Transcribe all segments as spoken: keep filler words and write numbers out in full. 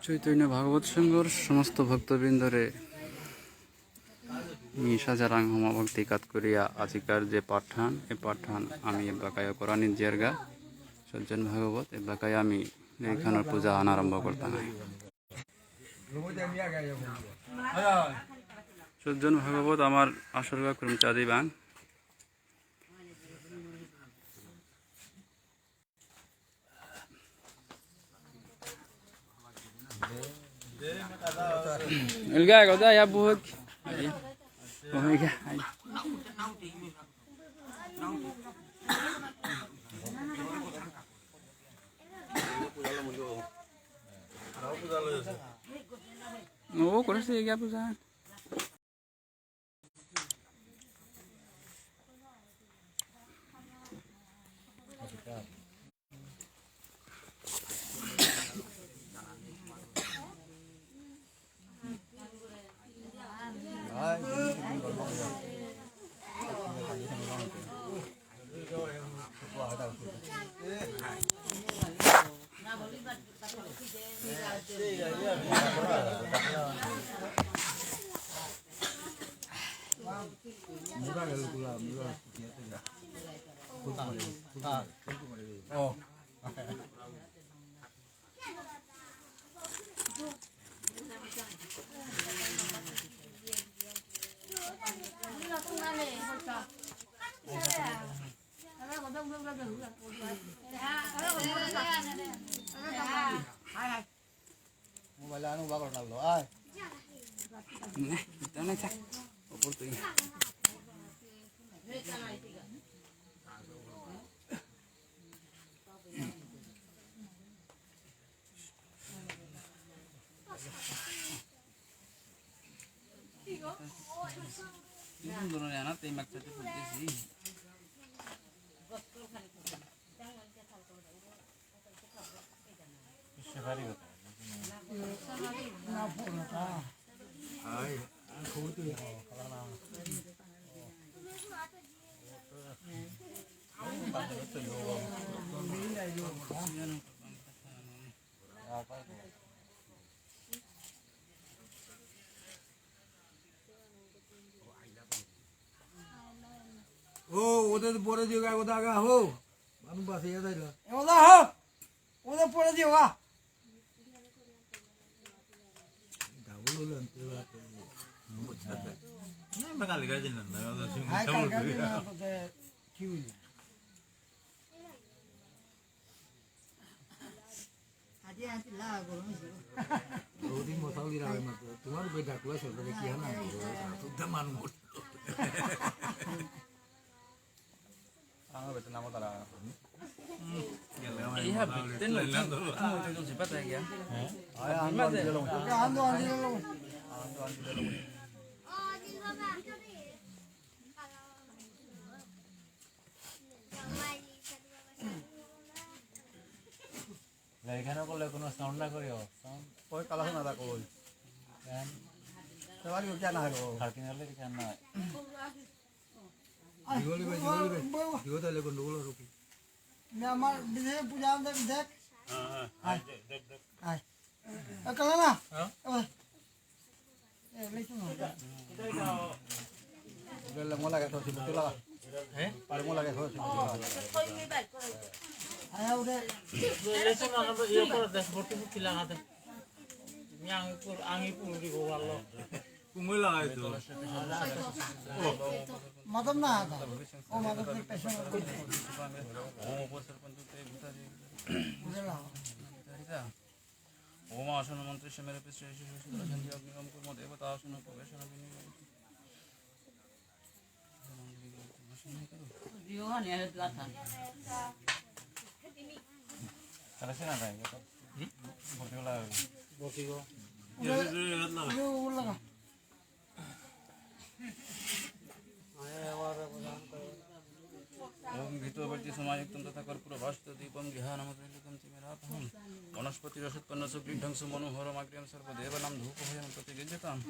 চৈতন্য ভাগবত সংঘর সমস্ত ভক্তবৃন্দরে মি সাজারাং হমা ভক্তি কাত করিয়া আজিকার যে পাঠহান, এ পাঠহান আমি এবাকায় করানি জেরগা। সজ্জন ভাগবত, এবাকায় আমি এইখানর পূজাহান আরম্ভ করতাম। সজ্জন ভাগবত আমার আসরগা করমচারী বাং। Ilga ko da ya buhok. Ai. Oh, ilga. Ai. Oh, kore se ilga puja. Mobile ano ba ko na lo? Ay. Ne, ito na siya. Opor to yun. Hindi mo na yan, ate, magtatapos kasi. ও, ওদের পরে যে গায়ে ওটা আগা হো। মানু বাসে যাই না। এ ওটা হো। ওদের পরে যে ওয়া। ডাবল হলো আনতে হবে। না, না, কালকে দিন না, না, ওদের সঙ্গে হাই, ডাবল কালকে করি। দিন না, তো কি হইল? আজি, আজি লা গরম হইছে। রোদি মশাউলি রাখে মাত্র। তোমার বেটা কুয়া সরকারে কি হানা? শুদ্ধ মানু। আমার বেটা নাম তারা। এই হ্যাঁ, বিতেন লোক। তুমি তো সিপাত হয়ে গিয়া। হ্যাঁ? আরে, Ando, Ando, Ando. Ando, Ando. এখানে করলে কোনো সাউন্ড না করিও। সাউন্ড ওই কালা শোনা থাকো ওই। কেন? সবারই ওকে আনা হলো। খালকিনালে কি জানা? দিগলি ভাই, দিগলি ভাই। দিগলি তাহলে গন্ডগোল আর কি। মে আমার বিদেশে পূজা আনতে দেখ। হ্যাঁ, হ্যাঁ। আয়। দেখ, দেখ, দেখ। আয়। এ, কালা না? হ্যাঁ? ওই। এ, লেচু না। গেলে মোলা গাছ হচ্ছে, বুঝতে লাগা। হ্যাঁ? আরে মোলা গাছ হচ্ছে, বুঝতে লাগা। আয়া উঠে। লেচু না, না, ইয়ে করে দে, ভর্তি ভর্তি লাগা দে। আমি আঙি পুর-, আঙি পুর দিব, ভালো। কুমড়ো লাগাই তো। মাতাম না, ও মাতাম না, পেছনে। বুঝলাম। ওম আসন মন্ত্রেশ মেরপে শ্রেষ্ঠ শান্তি অগ্নিগম কর্ম দেবতা আসন প্রবেশন বিনিয়োগ। তাহলে সে না যায়, ভর্তি হলা। ভর্তি হো। ॐ घृतोपरित समायुक्तं तथा कर्पूरभासित दीपं गृहाणमतिलकं तिमिरापहं वनस्पतिरसोत्पन्नं सुगन्धं सुमनोहरमाग्र्यं सर्वदेवानां धूपमहं प्रतिगृह्यताम्।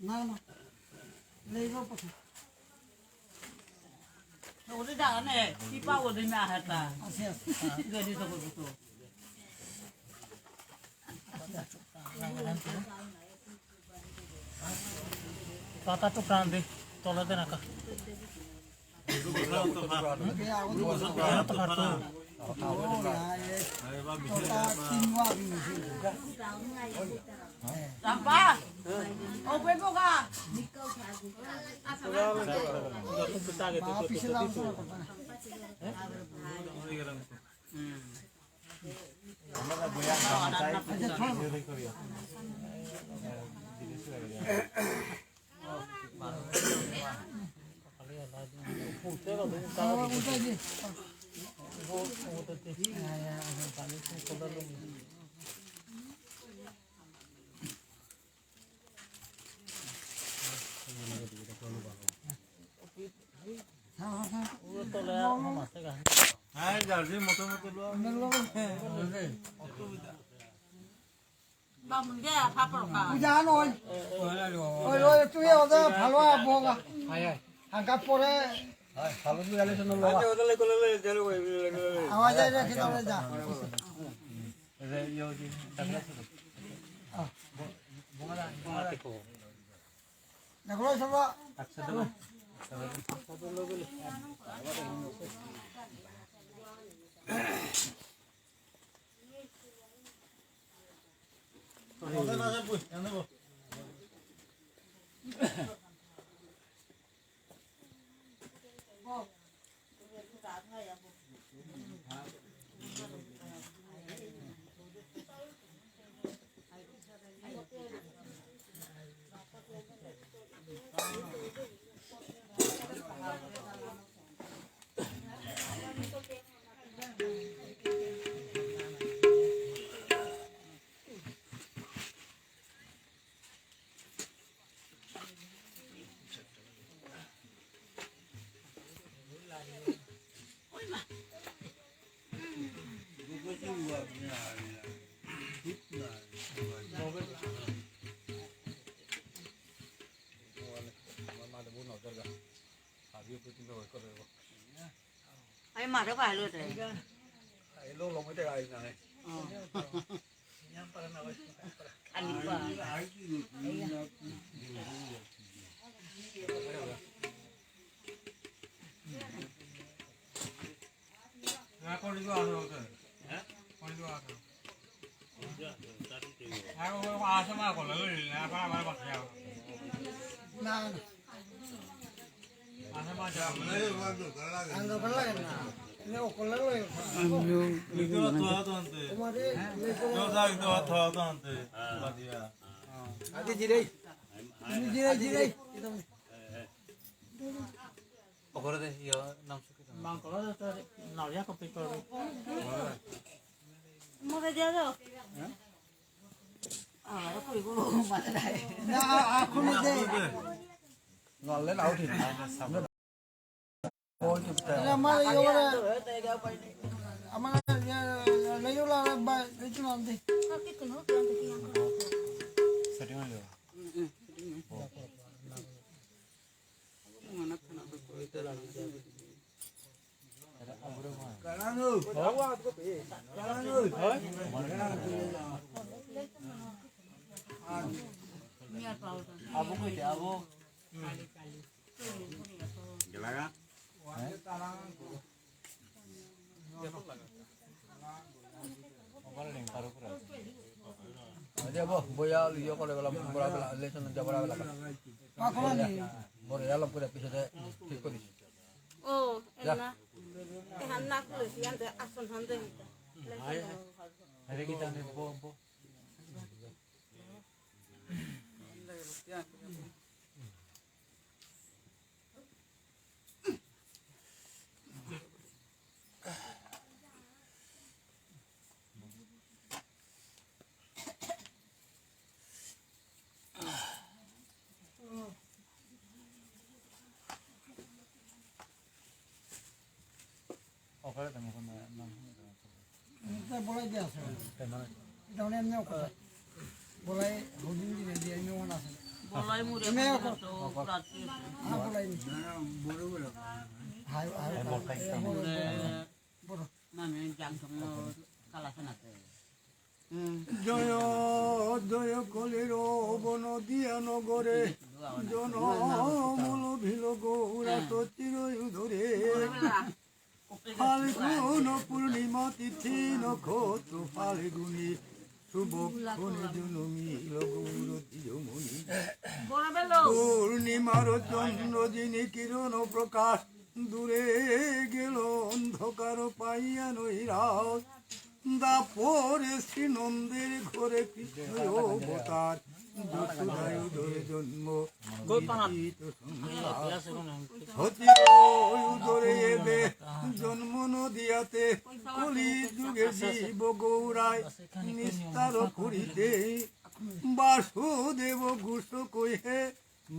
না, না। লেইব পথে। ওরে জানে, কি পাবো দিন আহেতা। আছে, আছে। যদি তো করবো তো। পাতা তো প্রাণ দে, তলে দে না কা। হ্যাঁ, জার্সি মোটামুটি লো। অসুবিধা। পূজা নয়। ওই, ওই, তুই ওদের ভালো আবো গা। হাঙ্কা পরে। আমার যাই রেখে তাহলে যা। দেখো সব। আমি মারে পাইলো রে। এই লোক লমইতে গাই না। আলিপা। না, না। Okore de, yo, nam suki. Mangkolo de, to, naulia ko pito. Mure dia do. Amara kuri ko mata dai. Na, ako ni de. Nalle na uthi. Amara yo, amara, yo, yo, yo, yo, yo, yo, yo. Setting ayo. Aja bo, boya liyo kore bela, bora bela, lesson ja bora bela. Bora ya lam kore pise de, thik kori. ও, এনা। এহান না খুলে, ইয়ান দে, আসন হান দে। আরে কি জানে, বো, বো। এটা বলাই দিয়া আছে। এটা মানে এমনিও কথা। বলাই হদিন দিনে দিয়ে এমনিও মনে আছে। বলাই মুরে এমনিও কথা। তো প্রার্থী আছে। হ্যাঁ, বলাই নি। হাই, হাই, হাই, বড়। মানে জাংশন কালাসে নাতে। জয় জয় কলির বন দিয়া নগরে, জনমল ভিল গৌরা তো চিরই ধরে। ফাল্গুন পূর্ণিমা তিথি নক্ষত্র ফাল্গুনী, শুভক্ষণে জনমিল গৌর ধীরমণি। পূর্ণিমার চন্দ্র যিনি কিরণ প্রকাশ, দূরে গেল অন্ধকার পাইয়া নৈরাশ। দ্বাপরে শ্রীনন্দের ঘরে কৃষ্ণ অবতার, যশোদায় উদরে জন্ম নিদ্রিত সংসার। সতী উদরে এবে জন্ম নদিয়াতে, কলি যুগে জীব গৌরায় নিস্তার করিতে। বাসুদেব গোস কহে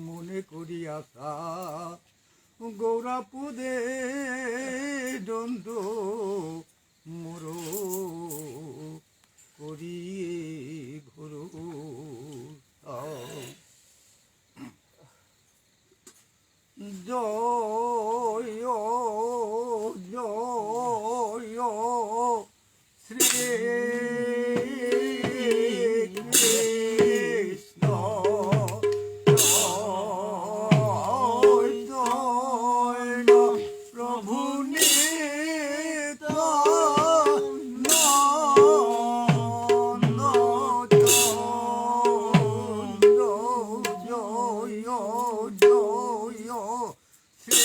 মনে করি আশা, গৌরাপদে দণ্ড মোর করি ঘোর। জয় জয় শ্রী কৃষ্ণ চৈতন্য প্রভু নিত্যানন্দ। জয় জয় শ্রী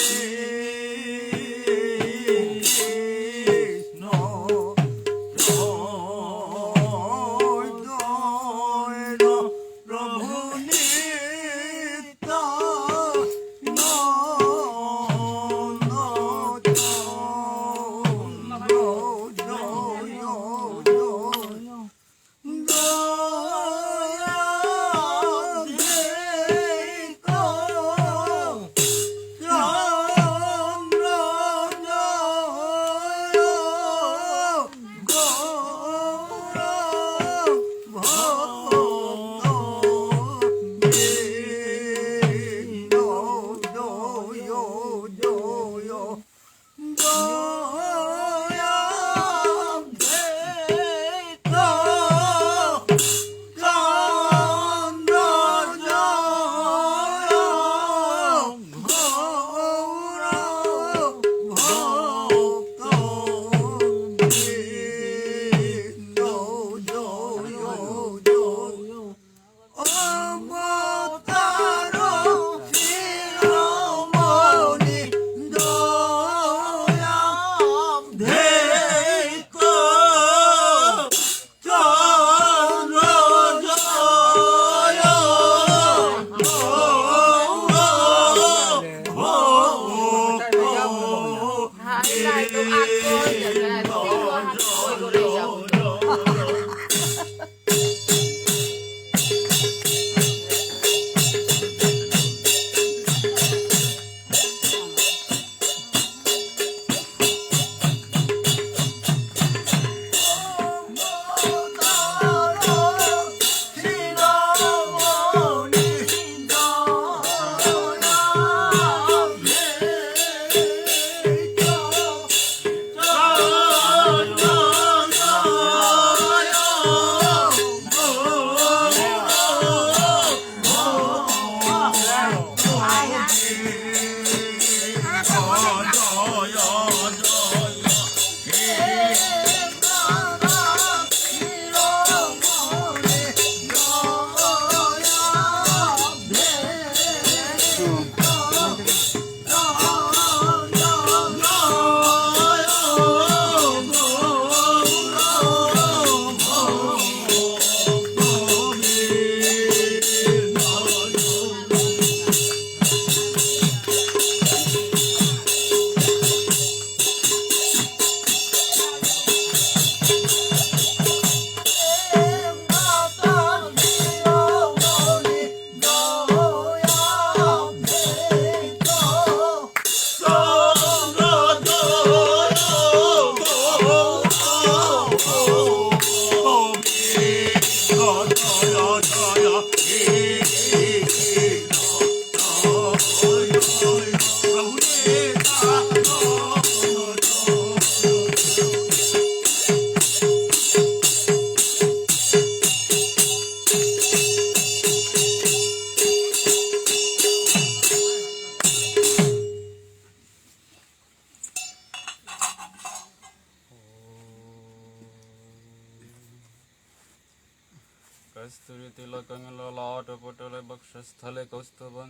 তিলকং ললাটপটলে বক্ষস্থলে কৌস্তুভং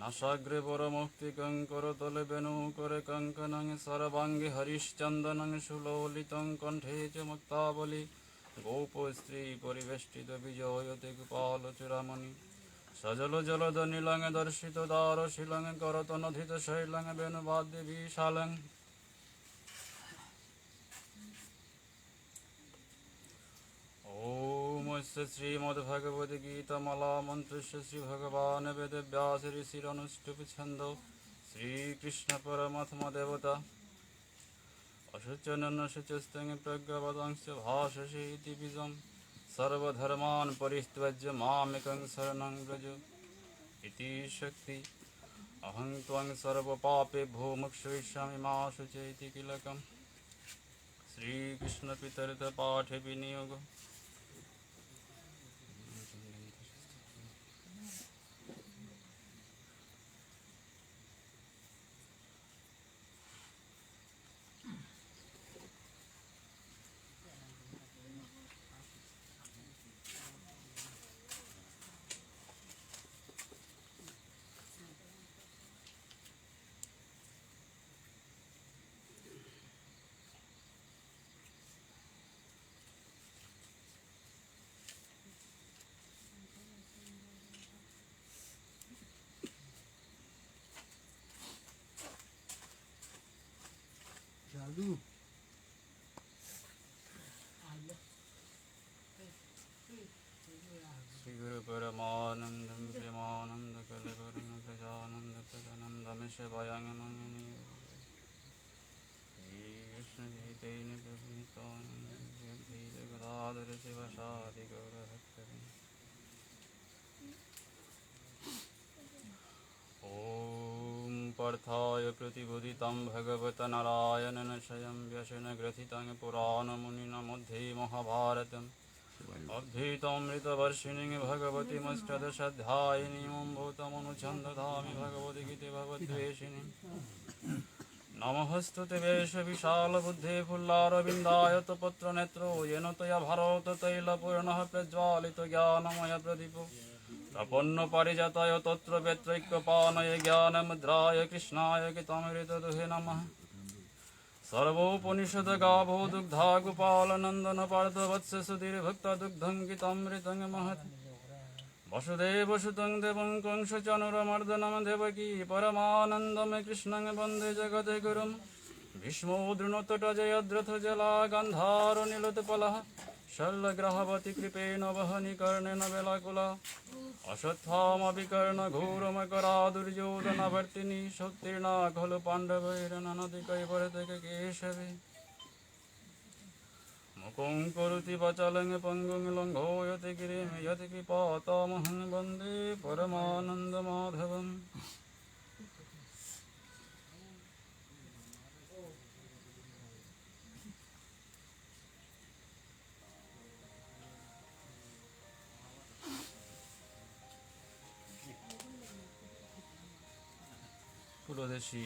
নাসাগ্রে বরমৌক্তিকং করতলে বেণুকরে কঙ্কণং সর্বাঙ্গে হরিশ্চন্দনং সুললিতং কণ্ঠে চ মুক্তাবলী গোপস্ত্রী পরিবেষ্টিত বিজয়তে গোপাল চূড়ামণি সজল জলদ নীলং দর্শিত দারশীলং করতনধিত শৈলং বেণুবাদ্য বিশালং। ॐ अस्य श्रीमद्भगवद्गीतामालामन्त्रस्य श्रीभगवान् वेदव्यास ऋषिरनुष्टुप् छन्दो श्रीकृष्णपरमात्मदेवता अशोचननशोचस्त्वं प्रज्ञावादांश्च भाषसे इति बीजं सर्वधर्मान् परित्यज्य मामेकं शरणं व्रज इति शक्ति। अहं त्वां सर्वपापेभ्यो मोक्षयिष्यामि मा शुच इति कीलकम्। श्रीकृष्णप्रीत्यर्थपाठे विनियोग। श्री गुरु परमानंदम प्रेमानंद कलेवरम सजानंद प्रजानंद में सेवायांग मंगनी श्री कृष्ण चैतन्य प्रभु नित्यानंद श्री अद्वैत गदाधर शिवासादि गौर भक्तवृंद। ॐ पार्थाय प्रतिबोधितं भगवता नारायणेन स्वयं व्यासेन ग्रथितं पुराणमुनिना मध्ये महाभारतम्। अद्वैतामृतवर्षिणीं भगवतीमष्टादशाध्यायिनीं ॐ भूतमनुच्छन्दधामि भगवद्गीते भगवद्वेषिणीम्। नमोऽस्तु ते व्यास विशालबुद्धे फुल्लारविन्दायतपत्रनेत्रो येन त्वया भारततैलपूर्णः प्रज्वालितो ज्ञानमयप्रदीपो। प्रपन्नपारिजाताय तोत्रवेत्रैकपाणये ज्ञानमुद्राय कृष्णाय गीतामृतदुहे नमः। सर्वोपनिषदगावो दुग्धा गोपालनन्दन पार्थवत्स सुधीर्भुक्ता दुग्धं गीतामृतं महत्। वसुदेवसुतं देवं कंसचाणूरमर्दनं देवकी परमानन्दं कृष्णं वन्दे जगद्गुरुम्। भीष्मो द्रोणोऽथ जयद्रथो जला गान्धारो नीलोत्पलः शल्यग्राहवती कृपेण वहनी कर्णेन वेलाकुला। अश्वत्थामा विकर्णो घोरमकरा दुर्योधनावर्तिनी सोत्तीर्णा खलु पाण्डवैर्नानादिकैर्बलैर्हतैर्केशवे। मूकं करोति वाचालं पङ्गुं लङ्घयते गिरिं यत्कृपया तमहं वन्दे परमानन्दमाधवम्। পুরদেশী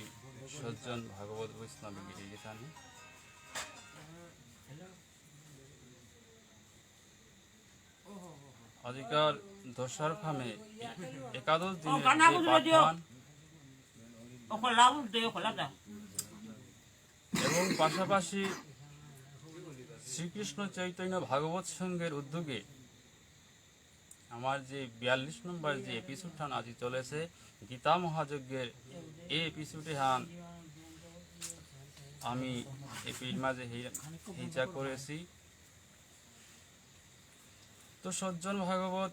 সজ্জন ভাগবত বৈষ্ণব গিরি গিথানি। আজিকার দশার ফামে একাদশ দিনের যে পাঠহান এবং পাশাপাশি শ্রীকৃষ্ণ চৈতন্য ভাগবত সংঘের উদ্যোগে আমার যে বিয়াল্লিশ নম্বর যে এপিসোডহান আজি চলেছে গীতা মহাযজ্ঞের, এই এপিসোডহান আমি এপির মাঝে হি-, হিচা করেছি। তো সজ্জন ভাগবত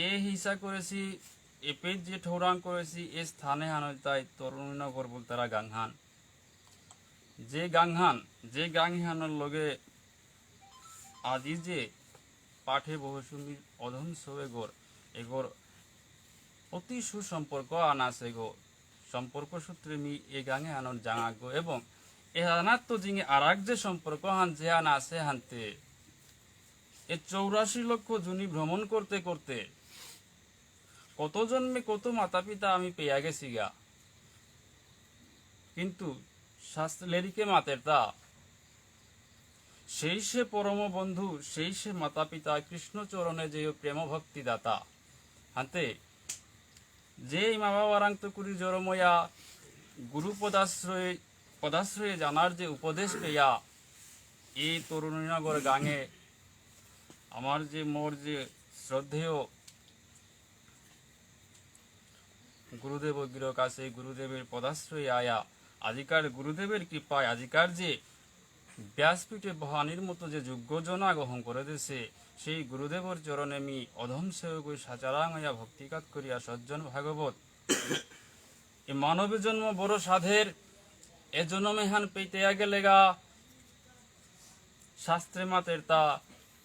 এ হিসা করেছি, এপেই যে ঠৌরাং করেছি, এ স্থানহান ইলতাই তরুণীনগর বুলতারা গাঙহান। যে গাঙহান, যে গাঙহানর লগে আজি যে পাঠে বহু সুন্দর অধম সৌ এগর, এগর অতি সুসম্পর্কহান আছে গো। সম্পর্ক সূত্রে মি এ গাঙহানর জাঙাগো এবং এহানাত্ত জিঙে আরাক যে সম্পর্কহান যেহান আছে হানতে এ চৌরাশি লক্ষ যোনি ভ্রমণ করতে করতে কত জন্মে কত মাতা পিতা আমি পেয়া গেছি গা। কিন্তু শাস্ত্র লেরিকে মাতেরতা, "সেই সে পরম বন্ধু, সেই সে মাতা পিতা, কৃষ্ণ চরণে যেয় প্রেম ভক্তি দাতা।" হানতে যে ইমা বাবারাংত কুরি জরময়া গুরু পদাশ্রয়ে, পদাশ্রয়ে যানার যে উপদেশ পেয়া, এই তরুণীনগর গাঙে আমার যে মোর যে শ্রদ্ধেয় গুরুদেব গিরক আছে, গুরুদেবের পদাশ্রয়ে আয়া, আজিকার গুরুদেবের কৃপায় আজিকার যে ব্যাসপীঠে বহানির মতো যে যোগ্য জন আগ হঙকরে দেসে, সেই গুরুদেবর চরণে মি অধম সেবক ওই সাচারাং হইয়া ভক্তিকাত করিয়া সজ্জন ভাগবত। এ মানব জন্ম বড় সাধের, এ জন্ম এহান পেতে গেলেগা শাস্ত্রে মাতেরতা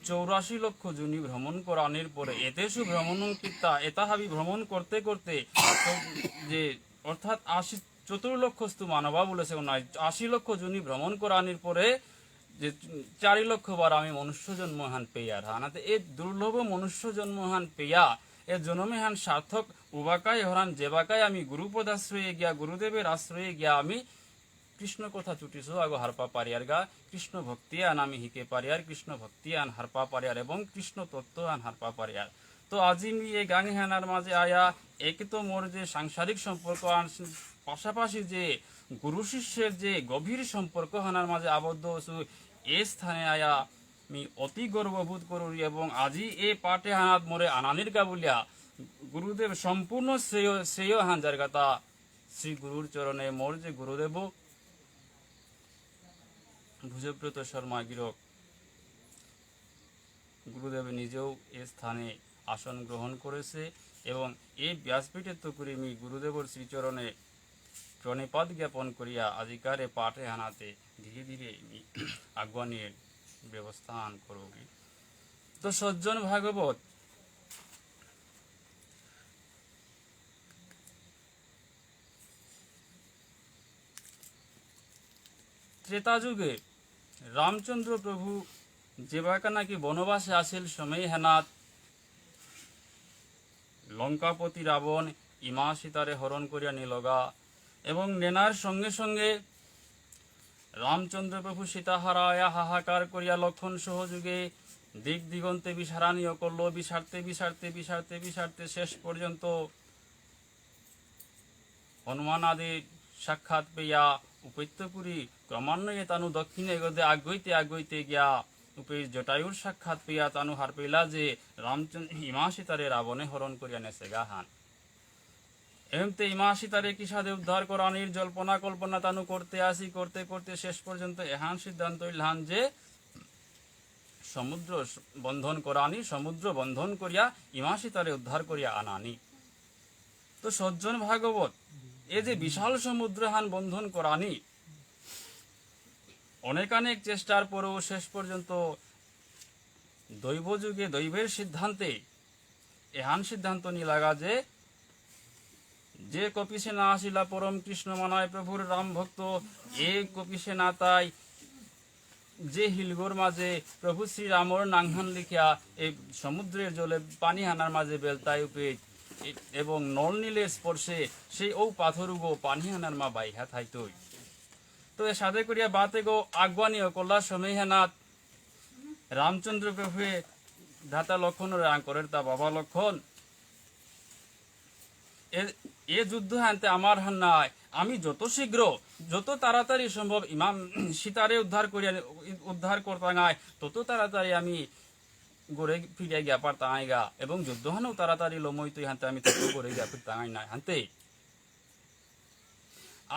চৌরাশি লক্ষ যোনি ভ্রমণ করানির পরে এতেষু ভ্রমণং কৃত্বা, এতা হাবি ভ্রমণ করতে করতে তো যে অর্থাৎ আশি, চতুর্লক্ষস্তু মানবা বুলেসে, ওনাই আশি লক্ষ যোনি ভ্রমণ করানির পরে যে চারি লক্ষ বার আমি মনুষ্য জন্ম হান পেয়ার হানাতে এ দুর্লভ মনুষ্য জন্ম হান পেয়া এ জন্মে হান সার্থক উবাকায় হরান যেবাকায় আমি গুরুপদাশ্রয়ে গিয়া গুরুদেবের আশ্রয়ে গিয়া আমি কৃষ্ণ কথা চুটিসো আগো হারপা পারিয়ার গা, কৃষ্ণ ভক্তি আন আমি হিকে পারিয়ার, কৃষ্ণ ভক্তি আন হারপা পারিয়ার এবং কৃষ্ণ তত্ত্ব আন হারপা পারিয়ার। তো আজি মি এ গাঙ হানার মাঝে আয়া একে তো মোর যে সাংসারিক সম্পর্ক আন পাশাপাশি যে গুরু শিষ্যের যে গভীর সম্পর্ক হানার মাঝে আবদ্ধ অসু এ স্থানে আয়া মি অতি গর্ববোধ করুরি এবং আজি এ পাঠে হানাত মোরে আনানির গা বুলিয়া গুরুদেব সম্পূর্ণ শ্রেয়, শ্রেয় হান যার গাতা শ্রী গুরুর চরণে মোর যে গুরুদেব ভুজব্রত শর্মা গিরক, গুরুদেব নিজেও এ স্থানে আসন গ্রহণ করেসে এবং এই ব্যাসপীঠে তো করে আমি গুরুদেবর শ্রীচরণে প্রণিপাত জ্ঞাপন করিয়া আজিকার এ পাঠে হানাতে ধীরে ধীরে আমি আগুয়ানির ব্যবস্থা আন করবি। তো সজ্জন ভাগবত ত্রেতা যুগে রামচন্দ্র প্রভু যেবাকা নাকি বনবাসে আসিল সময় হেনাত লঙ্কাপতি রাবণ ইমা সীতারে হরণ করিয়া নিলগা এবং নেনার সঙ্গে সঙ্গে রামচন্দ্র প্রভু সীতা হারায়া হাহাকার করিয়া লক্ষণ সহযোগে দিক দিগন্তে বিসারানি অকরল। বিসারতে বিসারতে বিসারতে বিসারতে শেষ পর্যন্ত হনুমান আদি সাক্ষাৎ পেয়া উপেত্য পুরী ক্রমান্বয়ে তানু দক্ষিণে গদে আগইতে আগইতে গিয়া উপে জটায়ুর সাক্ষাৎ পেয়া তানু হারপেলা যে রামচন্দ্র ইমা সীতারে রাবণে হরণ করিয়া নেসেগা হান। এমতে ইমা সীতারে কিসাদে উদ্ধার করানির জল্পনা কল্পনা তানু করতে আসি, করতে করতে শেষ পর্যন্ত এহান সিদ্ধান্ত ইলহান যে সমুদ্র স-, বন্ধন করানি, সমুদ্র বন্ধন করিয়া ইমা সীতারে উদ্ধার করিয়া আনানি। তো সজ্জন ভাগবত, এ যে বিশাল সমুদ্র হান বন্ধন করানি, অনেকানেক চেষ্টার পরেও শেষ পর্যন্ত দৈব যুগে দৈবের সিদ্ধান্তে এহান সিদ্ধান্ত নিলাগা যে, যে কপিসেনা আসিলা পরম কৃষ্ণ মানায় প্রভুর রাম ভক্ত, এ কপিসেনা তাই যে হিলগর মাঝে প্রভু শ্রীরামর নাঙহান লিখিয়া এই সমুদ্রের জলে পানি হানার মাঝে বেলতাই উপে এ-, এবং নল নীলের স্পর্শে সেই ঔ পাথরগো পানি হানার মা বাইহা থাইতই। তো এ সাদে করিয়া বাতেগো আগুয়ানি অকল্লা সময় হেনাত রামচন্দ্র প্রভুয়ে ভ্রাতা লক্ষণ রাঙ করের তা বাবা লক্ষণ। এ, এ যুদ্ধ হানতে আমার হান নাই। আমি যত শীঘ্র, যত তাড়াতাড়ি সম্ভব ইমাম সীতারে উদ্ধার করিয়া, উদ্ধার করতাঙাই, তত তাড়াতাড়ি আমি ঘরে ফিরিয়া গিয়া পারতাঙাইগা। এবং যুদ্ধ হানও তাড়াতাড়ি লমইতই হানতে আমি তত ঘরে গিয়া ফিরতাঙাই নাই। হানতে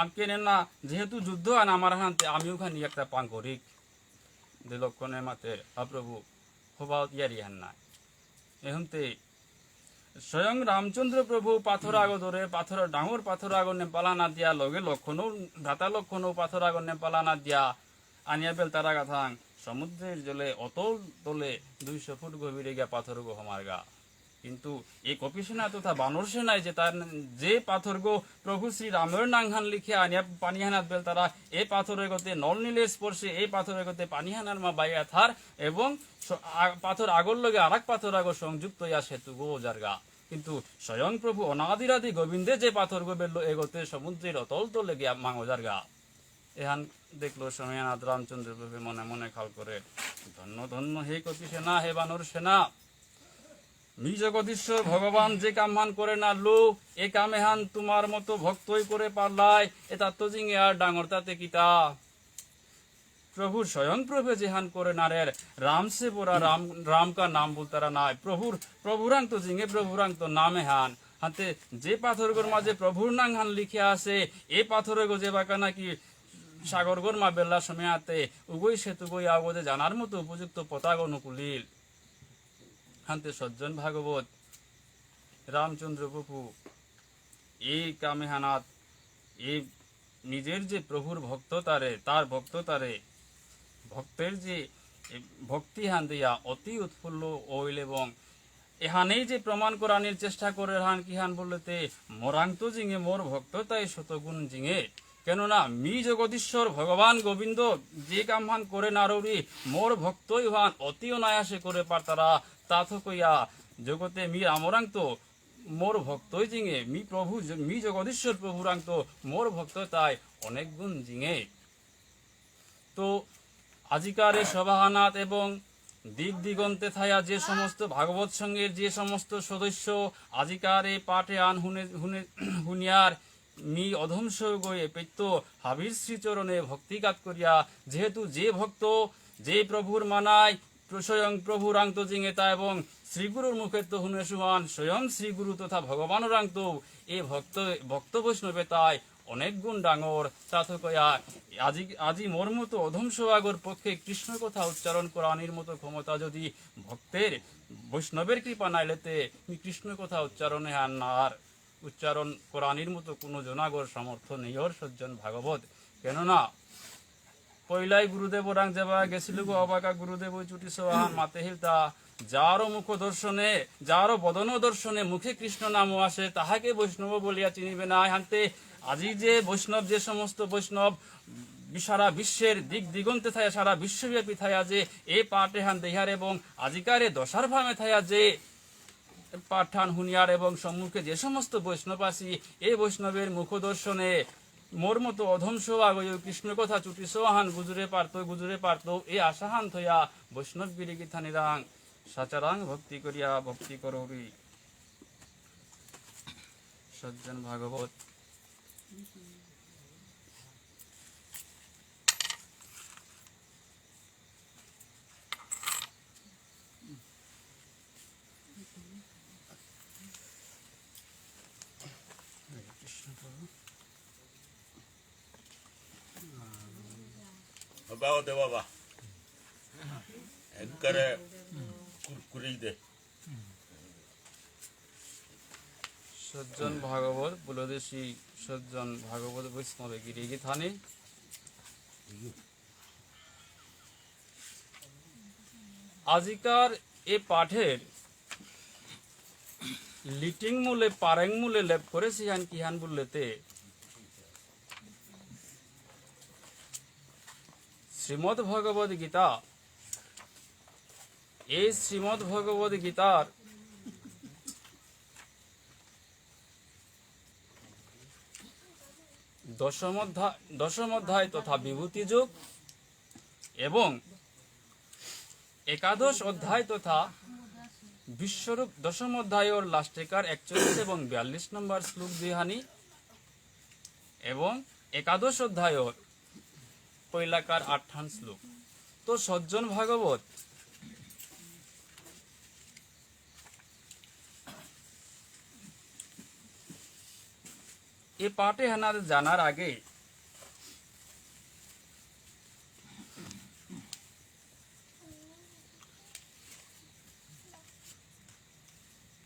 আকেনে না, যেহেতু যুদ্ধ আন আমার হানতে, আমিও খানি একটা পাং করিক। দে লক্ষণে মাতের, "হা প্রভু, হবা ইয়ারি হান নাই।" এহনতে স্বয়ং রামচন্দ্র প্রভু পাথর আগ ধরে, পাথর, ডাঙর পাথর আগ নেপালা না দিয়া লগে লক্ষণও, ভ্রাতা লক্ষণও পাথর আগ নেপালা না দিয়া আনিয়া বেলতারা গাথাং সমুদ্রের জলে অতল তলে দুইশো ফুট গভীরে গিয়া পাথর গো হমারগা। কিন্তু এ কপিসেনা তথা বানর সেনায় যে তার যে পাথরগো প্রভু শ্রী রামের নাঙহান লিখে আনিয়া পানিহানাত বেলতারা, এ পাথর এগতে নল নীলের স্পর্শে, এ পাথর এগতে পানিহানার মা বাইয়া থার এবং স-, আ-, পাথর আগর লগে আরাক পাথর আগো সংযুক্ত ইয়া সেতুগো জারগা। কিন্তু স্বয়ং প্রভু অনাদিরাদি গোবিন্দে যে পাথরগ বেললো এগতে সমুদ্রের অতল তলে গিয়া মাঙ যারগা। এহান দেখলো সময়হানাত রামচন্দ্র প্রভু মনে মনে খাল করে, "ধন্য ধন্য হে কপি সেনা, হে বানর সেনা, মি জগদীশ্বর ভগবান যে কামহান করে নারলু, এ কামেহান তোমার মতো ভক্তই করে পারলাই, এতাত্ত জিঙে আর ডাঙর তাতে কিতা?" প্রভু স্বয়ং প্রভু যেহান করে নারের, রাম সে বড়া, রাম, রাম কা নাম বুলতারা নাই। প্রভুর, প্রভুরাংত জিঙে, প্রভুরাংত নাম এহান। হাতে যে পাথরগর মাঝে প্রভুর নাঙহান লিখে আছে, এ পাথরগ যে বাকা নাকি সাগরগর মা বেলা সময় আতে, উগই সেতুগই আগদে জানার মতো উপযুক্ত পতাগ অনুকূলিল। হান্তে সজ্জন ভাগবত, রামচন্দ্র প্রভু এই কামেহানাত, এই নিজের যে প্রভুর ভক্ত তারে, তার ভক্ত তারে, ভক্তের যে, এ, ভক্তিহান দিয়া অতি উৎফুল্ল হইল এবং এহানেই যে প্রমাণ করানির চেষ্টা করে হান কিহান বললেতে, "মোরাংত জিঙে মোর ভক্ত তাই শতগুণ জিঙে।" কেননা মি জগদীশ্বর ভগবান গোবিন্দ যে কামহান করে নারৌরি মোর ভক্তই হান অতি অনায়াসে করে পারতারা। তা তো কইয়া জগতে মি রামরাংত মোর ভক্তই জিঙে, মি প্রভু জ-, মি জগদীশ্বর প্রভুরাংত মোর ভক্ত তাই অনেক গুণ জিঙে। তো আজিকার এই সভাহানাত এবং দিক দিগন্তে থায়া যে সমস্ত ভাগবত সংঘের যে সমস্ত সদস্য আজিকার এই পাঠে আন হুনে, হুনে, হুনিয়ার মি অধম সৌগয়ে পেত্য হাবির শ্রীচরণে ভক্তিকাত করিয়া, যেহেতু যে ভক্ত যে প্রভুর মানায়, প্র-, স্বয়ং প্রভুরাংত জিঙেতা এবং শ্রীগুরুর মুখেত্ত হুনে সুহান, স্বয়ং শ্রীগুরু তথা ভগবানরাংত এ ভক্ত, ভক্ত বৈষ্ণবে তাই অনেক গুণ ডাঙর। তা তো কয়া আজি, আজি মোর মতো অধম সৌগর পক্ষে কৃষ্ণ কথা উচ্চারণ করানির মতো ক্ষমতা যদি ভক্তের, বৈষ্ণবের কৃপা নাইলেতে মি কৃষ্ণ কথা উচ্চারণে আর না আর উচ্চারণ করানির মতো কোনো জনাগর সামর্থ্য নেই ওর সজ্জন ভাগবত। কেননা পইলাই গুরুদেব ওরাং যেবা গেছিল গো অবাকা গুরুদেব ওই চুটি সোহান মাতে হিলতা, "যারও মুখ দর্শনে, যারও বদন দর্শনে মুখে কৃষ্ণ নাম আসে, তাহাকে বৈষ্ণব বলিয়া চিনিবে না।" হানতে আজি যে বৈষ্ণব, যে সমস্ত বৈষ্ণব বি-, সারা বিশ্বের দিক দিগন্তে থায়া, সারা বিশ্বব্যাপী থায়া যে এ পাঠে হান দেহার এবং আজিকারে দশার ভামে থায়া যে পাঠান হুনিয়ার এবং সম্মুখে যে সমস্ত বৈষ্ণব আসি, এই বৈষ্ণবের মুখ দর্শনে মোর মতো অধম সৌগয় কৃষ্ণ কথা চুটি সোহান গুজরে পারতো, গুজরে পারতো, এই আশাহান থয়া বৈষ্ণব গিরি গিথানিরাং সাচারাং ভক্তি করিয়া ভক্তি করৌরি। সজ্জন ভাগবত। বাবা, দে বাবা। একবারে কুরকুরি দে। সজ্জন ভাগবত, বলদেশী সজ্জন ভাগবত বৈষ্ণবে গিরি গিথানি। আজিকার এ পাঠের লিটিং মূলে, পারেং মূলে লেপ করেসিহান কিহান বুললেতে, শ্রীমদ্ ভগবদ গীতা, এই শ্রীমদ্ ভগবদ গীতার দশম অধ্যা-, দশম অধ্যায় তথা বিভূতি যোগ এবং একাদশ অধ্যায় তথা বিশ্বরূপ, দশম অধ্যায়র লাস্টেকার একচল্লিশ এবং বিয়াল্লিশ নম্বর শ্লোক দুইহানি এবং একাদশ অধ্যায়র পৈলাকার আটহান শ্লোক। তো সজ্জন ভাগবত এ পাঠ এহানাত জানার আগে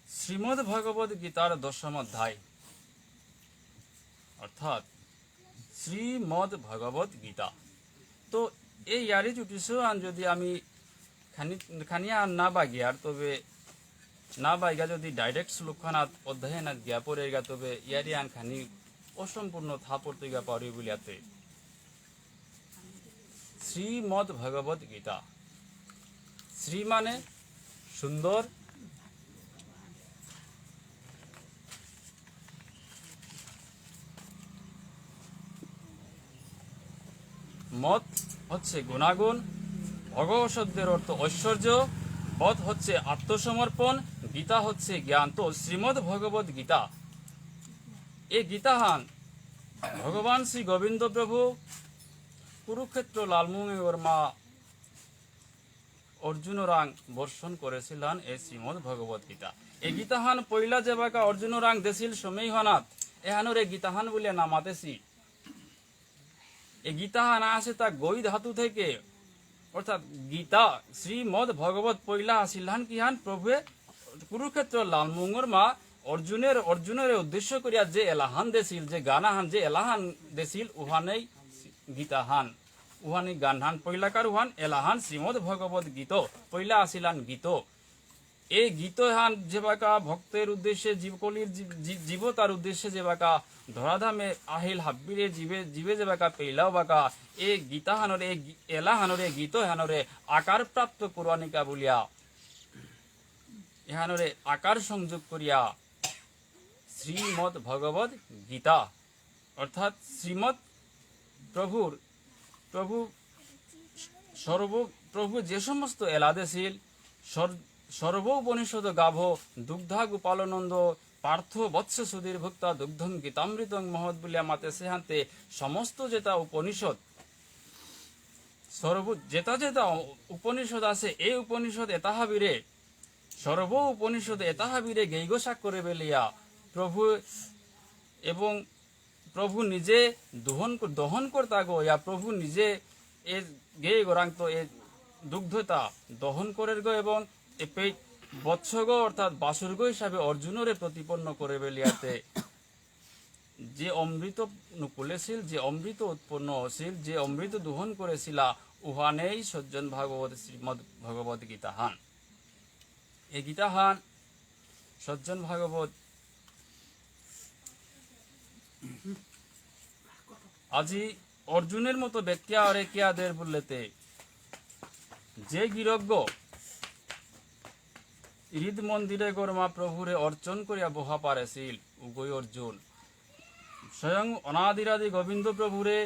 শ্রীমদ্ ভগবদ গীতার দশম অধ্যায়, অর্থাৎ শ্রীমদ্ ভগবদ গীতা। তো এই ইয়ারি চুটিসো আন যদি আমি খানি, খানি আন না বাগিয়ার, তবে না বাইগা যদি direct শ্লোকহানাত অধ্যায়হানাত গিয়া পড়েগা, তবে ইয়ারি আন খানি অসম্পূর্ণ থা পড়তেগা পারি বুলিয়াতে। শ্রীমদ্ ভগবদ গীতা। শ্রী মানে সুন্দর, মত হচ্ছে গুণাগুণ, ভগব শব্দের অর্থ ঐশ্বর্য, বধ হচ্ছে আত্মসমর্পণ, গীতা হচ্ছে জ্ঞান। তো শ্রীমদ্ ভগবত গীতা, এই গীতাহান ভগবান শ্রী গোবিন্দ প্রভু কুরুক্ষেত্র লালমুঙে ওর মা অর্জুনরাং বর্ষণ করেছিলেন এই শ্রীমদ্ ভগবত গীতা। এই গীতাহান পইলা যেবাকা অর্জুনরাং দেছিল সময় হানাত, এহানরে গীতাহান বুলিয়া নামাতেছি। এই গীতাহান আসে তা গই ধাতু থেকে, অর্থাৎ গীতা, শ্রীমদ্ ভগবত পইলা আসিলহান কিহান প্রভুয়ে কুরুক্ষেত্র লালমুঙর মা অর্জুনের, অর্জুনরে উদ্দেশ্য করিয়া যে এলাহান দেছিল, যে গানাহান, যে এলাহান দেছিল, উহানেই গীতাহান। উহানি গানহান পইলাকার উহান এলাহান শ্রীমদ্ ভগবত গীত, পইলা আসিলান গীত। এই গীতহান যেবাকা ভক্তের উদ্দেশ্যে, জীবকলির জীব-, জীব-, জীবতার উদ্দেশ্যে যেবাকা ধরাধামে আহিল হাব্বিরে জীবে, জীবে যেবাকা পেইলাও বাকা, এই গীতাহানরে, এই গী-, এলাহানরে, গীতহানরে আকার প্রাপ্ত করুয়ানিকা বুলিয়া, এহানরে আকার সংযোগ করিয়া শ্রীমদ্ ভগবত গীতা, অর্থাৎ শ্রীমৎ প্রভুর, প্রভু সর্ব, প্রভু যে সমস্ত এলা দেছিল, সর-, সর্ব উপনিষদ গাভ দুগ্ধা গোপালনন্দ পার্থ বৎস সুধীর ভুক্তা দুগ্ধং গীতামৃতং মহৎ বুলিয়া মাতেসে হানতে সমস্ত যেতা উপনিষদ, সর্ব যেতা যেতা উপনিষদ আছে, এই উপনিষদ এতা হাবিরে, সর্ব উপনিষদ এতা হাবিরে গেইগ সাক করে বেলিয়া প্রভু এবং প্রভু নিজে দহন ক-, দহন কর্তাগ, ইয়া প্রভু নিজে এ গেইগরাংত এ দুগ্ধতা দহন করেরগ এবং এপেই বৎসগ অর্থাৎ বাসুরগ হিসাবে অর্জুনরে প্রতিপন্ন করে বেলিয়াতে যে অমৃত নুকুলেছিল, যে অমৃত উৎপন্ন হছিল, যে অমৃত দোহন করেছিলা, উহানেই সজ্জন ভাগবত শ্রীমদ্ ভগবত গীতাহান। এ গীতাহান সজ্জন ভাগবত আজি অর্জুনের মতো ব্যক্তি আরে কিয়া দের বুললেতে, যে গিরকগ হৃদ মন্দিরে গরমা প্রভুরে অর্চন করিয়া বহা পারেছিল, উগই অর্জুন। স্বয়ং অনাদিরাদি গোবিন্দ প্রভুরে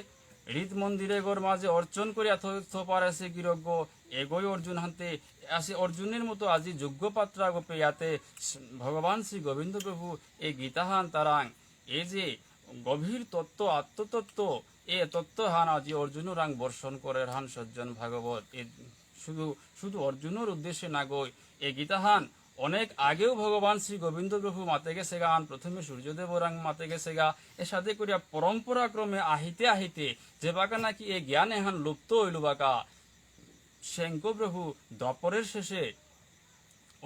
হৃদ মন্দিরে গরমা যে অর্চন করিয়া থ-, থ পারেছে গিরকগ, এগই অর্জুন হানতে আসে অর্জুনের মতো আজি যোগ্য পাত্র আগ পেয়াতে ভগবান শ্রী গোবিন্দ প্রভু এই গীতাহান তারাং, এই যে গভীর তত্ত্ব, আত্মতত্ত্ব, এ তত্ত্বহান আজি অর্জুনরাং বর্ষণ করের হান সজ্জন ভাগবত। এ শুধু, শুধু অর্জুনর উদ্দেশ্যে না গই, এ গীতাহান অনেক আগেও ভগবান শ্রী গোবিন্দ প্রভু মাতে গেছেগা, আন প্রথমে সূর্যদেবরাং মাতে গেছেগা। এর সাথে করিয়া পরম্পরা ক্রমে আহিতে আহিতে যেবাকা নাকি এ জ্ঞান এহান লুপ্ত হইল বাকা, শঙ্ক প্রভু দ্বাপরের শেষে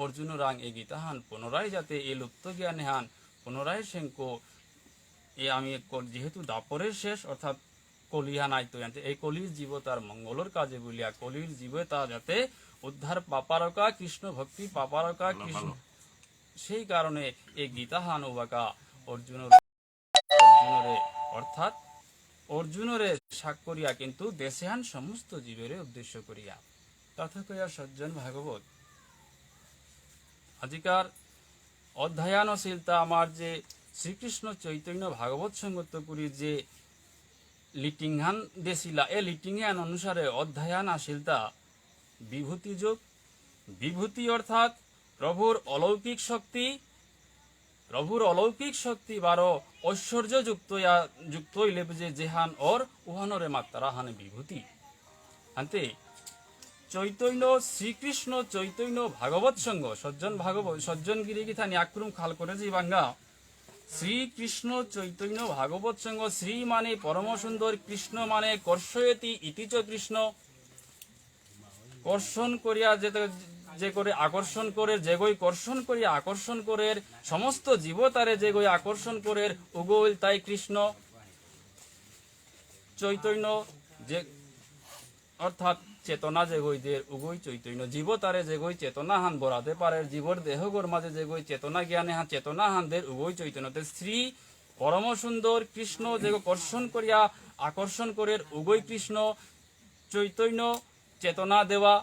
অর্জুনরাং এ গীতাহান পুনরায় যাতে এ লুপ্ত জ্ঞান এহান পুনরায় শঙ্ক এ আমি এক কল-, যেহেতু দ্বাপরের শেষ অর্থাৎ কলিহান আইতো জানতে এই কলির জীব তার মঙ্গলর কাজে বলিয়া কলির জীবে তা যাতে উদ্ধার পাপারকা কৃষ্ণ ভক্তি পাপারকা ভালো, কৃষ্ণ ভালো। সেই কারণে এই গীতাহান ওবাকা অর্জুনর, অর্জুনরে অর্থাৎ অর্জুনরে সাক করিয়া কিন্তু দেশেহান সমস্ত জীবরে উদ্দেশ্য করিয়া। তথা কয়া সজ্জন ভাগবত আজিকার অধ্যায়ান অশীলতা আমার যে শ্রীকৃষ্ণ চৈতন্য ভাগবত সঙ্গত করি যে লিটিংহান দেশিলা, এ লিটিংহান অনুসারে অধ্যায়ান আসিলতা বিভূতি যোগ। বিভূতি অর্থাৎ প্রভুর অলৌকিক শক্তি, প্রভুর অলৌকিক শক্তি বারো ঐশ্বর্য যুক্ত ইয়া, যুক্ত হইলে যে যেহান অর উহানরে মাত্রা হানে বিভূতি। আনতে চৈতন্য, শ্রীকৃষ্ণ চৈতন্য ভাগবত সংঘ, সজ্জন ভাগবত, সজ্জন গিরি গিথানি আক্রম খাল করে যে বাঙ্গা, শ্রীকৃষ্ণ চৈতন্য ভাগবত সংঘ, শ্রী মানে পরম সুন্দর, কৃষ্ণ মানে কর্ষয়তি ইতি চ কৃষ্ণ, কর্ষণ করিয়া যে, যে করে আকর্ষণ করে, যেগই কর্ষণ করিয়া আকর্ষণ করের, সমস্ত জীবতারে যেগই আকর্ষণ করের, উগই তাই কৃষ্ণ। চৈতন্য যে, অর্থাৎ চেতনা যেগই দের, উগই চৈতন্য। জীবতারে যেগই চেতনা হান বরাতে পারের, জীবর দেহগর মাঝে যেগই চেতনা জ্ঞানে হান, চেতনা হান দের, উগই চৈতন্য। তে শ্রী পরম সুন্দর কৃষ্ণ যেগো কর্ষণ করিয়া আকর্ষণ করের, উগই কৃষ্ণ। চৈতন্য চেতনা দেওয়া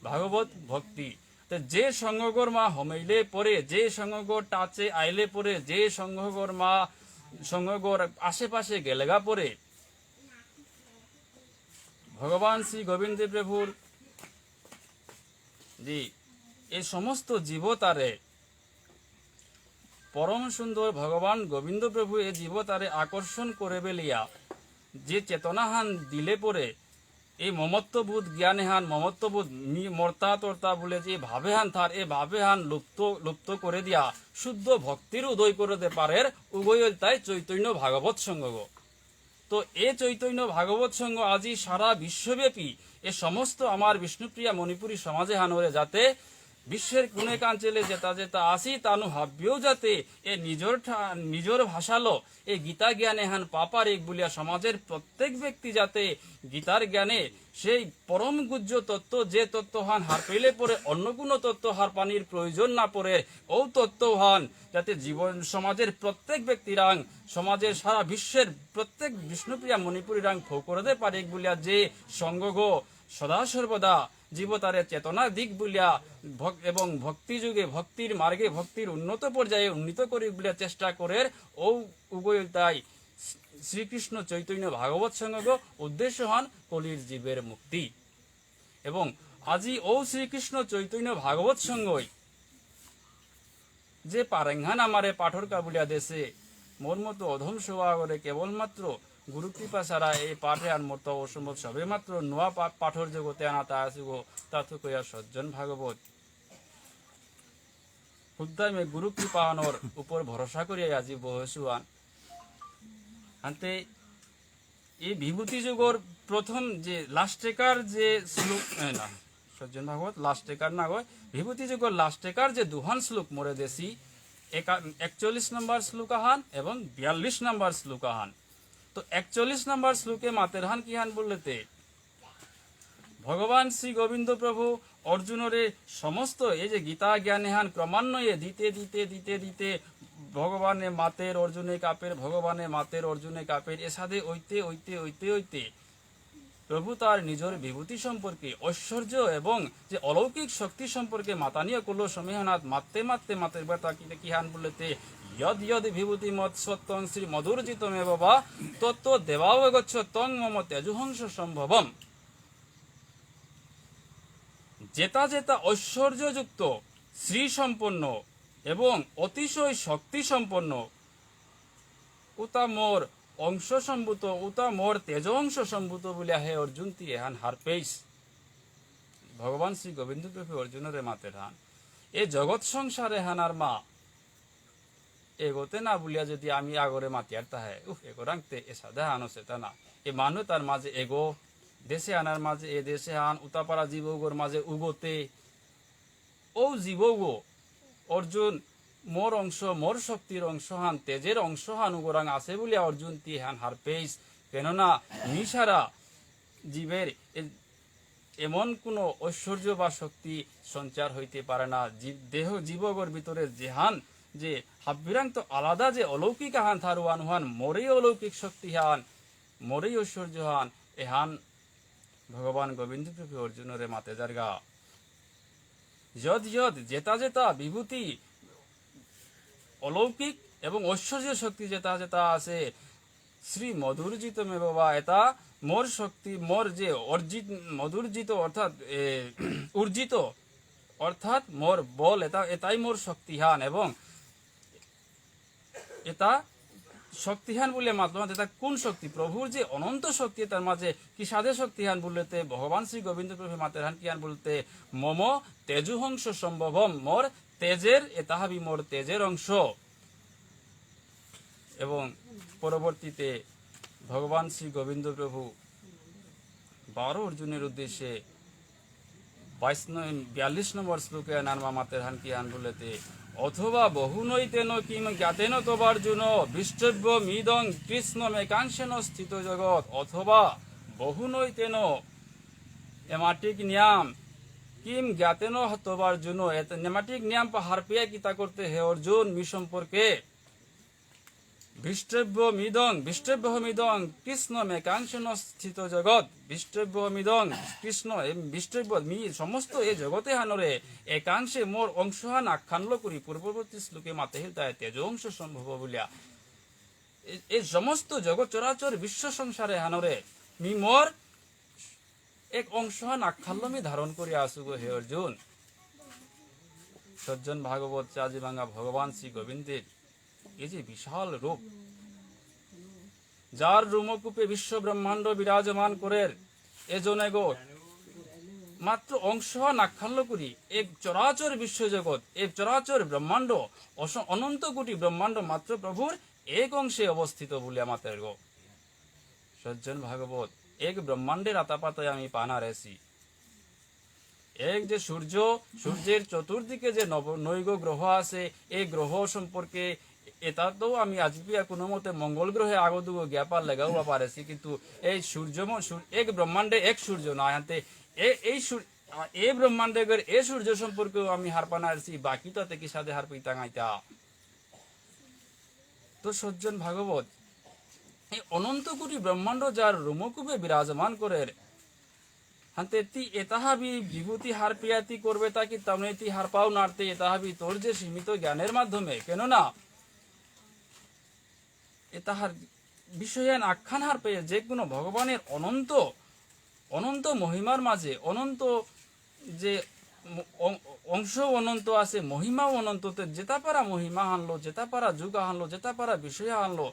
ভাগবত ভক্তি। তে যে সংঘগর মা হমেইলে পরে, যে সংঘগর টাচে আইলে পরে, যে সংঘগর মা সংঘগর আশেপাশে গেলেগা পরে, ভগবান শ্রী গোবিন্দ প্রভুর জি, এই সমস্ত জীবতারে পরম সুন্দর ভগবান গোবিন্দ প্রভু এই জীবতারে আকর্ষণ করে বেলিয়া যে চেতনাহান দিলে পরে এই মমত্ববোধ জ্ঞানেহান, মমত্ববোধ মি-, মর্তা তর্তা বলে যে ভাবেহান থার, এ ভাবেহান লুপ্ত, লুপ্ত করে দিয়া শুদ্ধ ভক্তির উদয় করে দে পারের উগই ইলতাই চৈতন্য ভাগবত সংঘগ। তো এ চৈতন্য ভাগবত সংঘ আজি সারা বিশ্বব্যাপী এ সমস্ত আমার বিষ্ণুপ্রিয়া মণিপুরী সমাজে হানরে যাতে বিশ্বের কোণে কাঞ্চলে যেতা যেতা আসি তানু হাব্যেও যাতে এ নিজর ঠা-, নিজর ভাষালো এ গীতা জ্ঞান এহান পাপার এক বুলিয়া সমাজের প্রত্যেক ব্যক্তি যাতে গীতার জ্ঞানে সেই পরম গুহ্য তত্ত্ব যে তত্ত্বহান হার পেলে পরে অন্য কোনো তত্ত্ব হার পানির প্রয়োজন না পড়ে ও তত্ত্বহান যাতে জীবন সমাজের প্রত্যেক ব্যক্তিরাং সমাজের সারা বিশ্বের প্রত্যেক বিষ্ণুপ্রিয়া মণিপুরীরাং ফৌ করে দে পারে বুলিয়া যে সংঘগ সদা সর্বদা জীবতারে চেতনা দিক বুলিয়া ভক-, এবং ভক্তিযোগে ভক্তির মার্গে ভক্তির উন্নত পর্যায়ে উন্নীত করি বুলিয়া চেষ্টা করের ও উগই ইলতাই শ্রীকৃষ্ণ চৈতন্য ভাগবত সংঘগ উদ্দেশ্য হন কলির জীবের মুক্তি। এবং আজি ও শ্রীকৃষ্ণ চৈতন্য ভাগবত সংঘই যে পারেংহান আমারে পাঠর কাবুলিয়া দেশে মোর মতো অধম সভাগরে কেবলমাত্র গুরু কৃপা ছাড়া এই পাঠে আর মতো অসম্ভব, সবে মাত্র নোয়া পা-, পাঠর জগতে আনাতা আসিব, তাথু কইয়া সজ্জন ভাগবত। হুদ্দামে গুরু কৃপাহানর উপর ভরসা করিয়া আজি বহেসুয়ান। আনতে এই বিভূতি যোগর প্রথম যে লাস্টেকার যে শ্লোক, এ, না, সজ্জন ভাগবত লাস্টেকার না গয়, বিভূতি যোগর লাস্টেকার যে দুহান শ্লোক মরে দেসি, একা-, একচল্লিশ নম্বর শ্লোক আহান এবং বিয়াল্লিশ নম্বর শ্লোক আহান। তো একচল্লিশ নম্বর শ্লোকে মাতেরহান কিহান বললেতে, ভগবান শ্রী গোবিন্দ প্রভু অর্জুনরে সমস্ত এই যে গীতা জ্ঞান এহান ক্রমান্বয়ে দিতে দিতে দিতে দিতে ভগবানে মাতের, অর্জুনে কাপের, ভগবানে মাতের, অর্জুনে কাপের, এসাদে ওইতে ওইতে ওইতে ওইতে প্রভু তার নিজের বিভূতি সম্পর্কে, ঐশ্বর্য এবং যে অলৌকিক শক্তি সম্পর্কে মাতানিয়া করলো সমীহনাথ মাততে মাততে মাতের বেতা কি, কিহান বললেতে, "যদ যদ বিভূতি মৎ সত্ত্বং শ্রী মধুর্জিতমেব বা, তত্ত্ব দেবাবগচ্ছ তং মম তেজুহংস সম্ভবম।" যেতা যেতা ঐশ্বর্যযুক্ত, শ্রী সম্পন্ন এবং অতিশয় শক্তি সম্পন্ন, উতা মোর অংশ সম্ভূত, উতা মোর তেজ অংশ সম্ভূত বুলিয়া হে অর্জুন তি এহান হারপেইস। ভগবান শ্রী গোবিন্দ প্রভু অর্জুনরে মাতেরহান, এ জগৎ সংসারে হানার মা, এগোতে না বুলিয়া যদি আমি আগরে মাতিয়ার তাহে, উহ, এগো রাংতে এসাদে হানো সেতা না। এ মানু তার মাঝে এগো, দেশে আনার মাঝে এ দেশে হান, উতাপারা জীবগর মাঝে উগোতে, ও জীবগো, অর্জুন, মোর অংশ, মোর শক্তির অংশ হান, তেজের অংশ হান উগোরাং আছে বুলিয়া অর্জুন তি হান হারপেইস। কেননা নিশারা জীবের এ-, এমন কোনো ঐশ্বর্য বা শক্তি সঞ্চার হইতে পারে না। জীব-, দেহ জীবগর ভিতরে যেহান যে হাব্বিরাং তো আলাদা যে অলৌকিক আহান থারুয়ান উহান মোরেই অলৌকিক শক্তি হান, মোরেই ঐশ্বর্য হান, এহান ভগবান গোবিন্দ প্রভু অর্জুনরে মাতে যারগা। যদ যদ যেতা যেতা বিভূতি অলৌকিক এবং ঐশ্বর্য শক্তি যেতা যেতা আছে, শ্রী মধুর্জিতমেব বা, এতা মোর শক্তি, মোর যে অর্জিত, মধুর্জিত অর্থাৎ, এ, উর্জিত অর্থাৎ মোর বল, এতা, এতাই মোর শক্তিহান। এবং এতা শক্তিহান বুলে মাতলো, এতা কোন শক্তি? প্রভুর যে অনন্ত শক্তি, তার মাঝে কি সাদে শক্তিহান বললেতে ভগবান শ্রী গোবিন্দ প্রভু মাতেরহান কিহান বলতে, "মম তেজুহংস সম্ভবম", মোর তেজের, এতা হাবি মোর তেজের অংশ। এবং পরবর্তীতে ভগবান শ্রী গোবিন্দ প্রভু বারো অর্জুনের উদ্দেশ্যে বাইশ ন-, বিয়াল্লিশ নম্বর শ্লোকে নানমা মাতেরহান কিহান বললেতে, "অথবা বহুনৈতেন কিং জ্ঞাতেন তবার্জুন, বিষ্টভ্যমিদং কৃৎস্নমেকাংশেন স্থিতো জগৎ।" অথবা বহুনৈতেন, এমাটিক নিয়াম, কিং জ্ঞাতেন তবার্জুন, এত নেমাটিক নিয়াম পাহার পেয়া কিতা করতে হে অর্জুন, মি সম্পর্কে বিষ্টভ্যমিদং, বিষ্টভ্যহমিদং কৃৎস্নমেকাংশেন স্থিতো জগৎ। বিষ্টভ্যমিদং কৃৎস্ন, এ বিষ্টভ্য, মি সমস্ত এ জগতে হানরে একাংশে মোর অংশহান আখ্যানলো করি পূর্ববর্তী শ্লোকে মাতেহিল তাই তেজ অংশ সম্ভব বুলিয়া। এ, এ সমস্ত জগৎ চরাচর বিশ্ব সংসারে হানরে মি মোর এক অংশহান আখ্যানলো মি ধারণ করিয়া আসু গো হে অর্জুন। সজ্জন ভাগবত চাজি বাঙ্গা ভগবান শ্রী গোবিন্দের এই যে বিশাল রূপ, যার রোমকূপে বিশ্ব ব্রহ্মাণ্ড বিরাজমান করের, এজনে গো মাত্র অংশহান আখ্যানলো করি এক চরাচর বিশ্বজগৎ, এক চরাচর ব্রহ্মাণ্ড, অস-, অনন্ত কোটি ব্রহ্মাণ্ড মাত্র প্রভুর এক অংশে অবস্থিত বলিয়া মাতের গো। সজ্জন ভাগবত, এক ব্রহ্মাণ্ডের আতাপাতায় আমি পানারেসি। এক যে সূর্য, সূর্যের চতুর্দিকে যে নব-, নৈগ গ্রহ আছে, এই গ্রহ সম্পর্কে এতা তো আমি আজপিয়া কোনো মতে মঙ্গল গ্রহে আগো দুগো গিয়া পারলেগা উবা পারেসি, কিন্তু এই সূর্য ম-, সূর-, এক ব্রহ্মাণ্ডে এক সূর্য না, হানতে এ-, এই সূর-, আ, এই ব্রহ্মাণ্ডে গর-, এই সূর্য সম্পর্কেও আমি হারপা নারসি, বাকি তো তে কিসাদে হারপিতাঙাইতা। তো সজ্জন ভাগবত, এই অনন্ত কোটি ব্রহ্মাণ্ড যার রোমকূপে বিরাজমান করের, হানতে তি এতাহাবি বিভূতি হারপিয়া তি করবে তা কি, তামনে তি হারপাও নারতে এতাহাবি তোর যে সীমিত জ্ঞানের মাধ্যমে, কেননা এতাহার বিষয়হান আখ্যান হারপে যে কোনো ভগবানের অনন্ত, অনন্ত মহিমার মাঝে, অনন্ত যে ম-, অং-, অংশ অনন্ত আছে, মহিমা অনন্ত, তে যেতা পারা মহিমা হানলো, যেতা পারা যুগ হানলো, যেতা পারা বিষয় হানলো,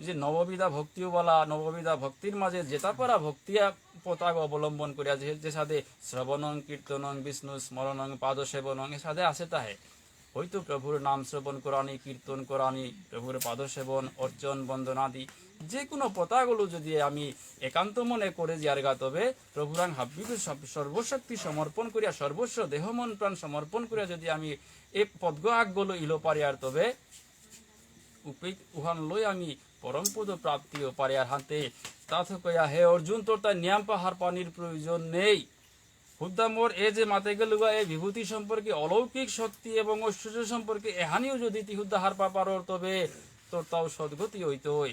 যে নববিধা ভক্তিও বলা, নববিধা ভক্তির মাঝে যেতা পারা ভক্তি আ-, পথ আগ অবলম্বন করিয়া যে, যে সাদে শ্রবণং কীর্তনং বিষ্ণু স্মরণং পাদ সেবনং এ সাদে আছে তাহে। হয়তো প্রভুর নাম শ্রবণ করানি, কীর্তন করানি, প্রভুর পাদ সেবন, অর্চন, বন্দনাদি, যে কোনো পথাগুলো যদি আমি একান্ত মনে করে যারগা তবে প্রভুরাং হাব্বিকে সব-, সর্বশক্তি সমর্পণ করিয়া, সর্বস্ব দেহ মন প্রাণ সমর্পণ করিয়া যদি আমি এ পদগ আগগুলো ইলো পারি আর তবে উপেত উহান লই আমি পরম পদ প্রাপ্তিও পারি আর হানতে। তা তো কয়া হে অর্জুন তোর তাই নিয়াম পাহার পানির প্রয়োজন নেই। হুদ্দা মোর এ যে মাতে গেলুগা এ বিভূতি সম্পর্কে অলৌকিক শক্তি এবং ঐশ্বর্য সম্পর্কে এহানিও যদি তি হুদ্দা হারপা পারর তবে তোর তাও সদ্গতি হইতই।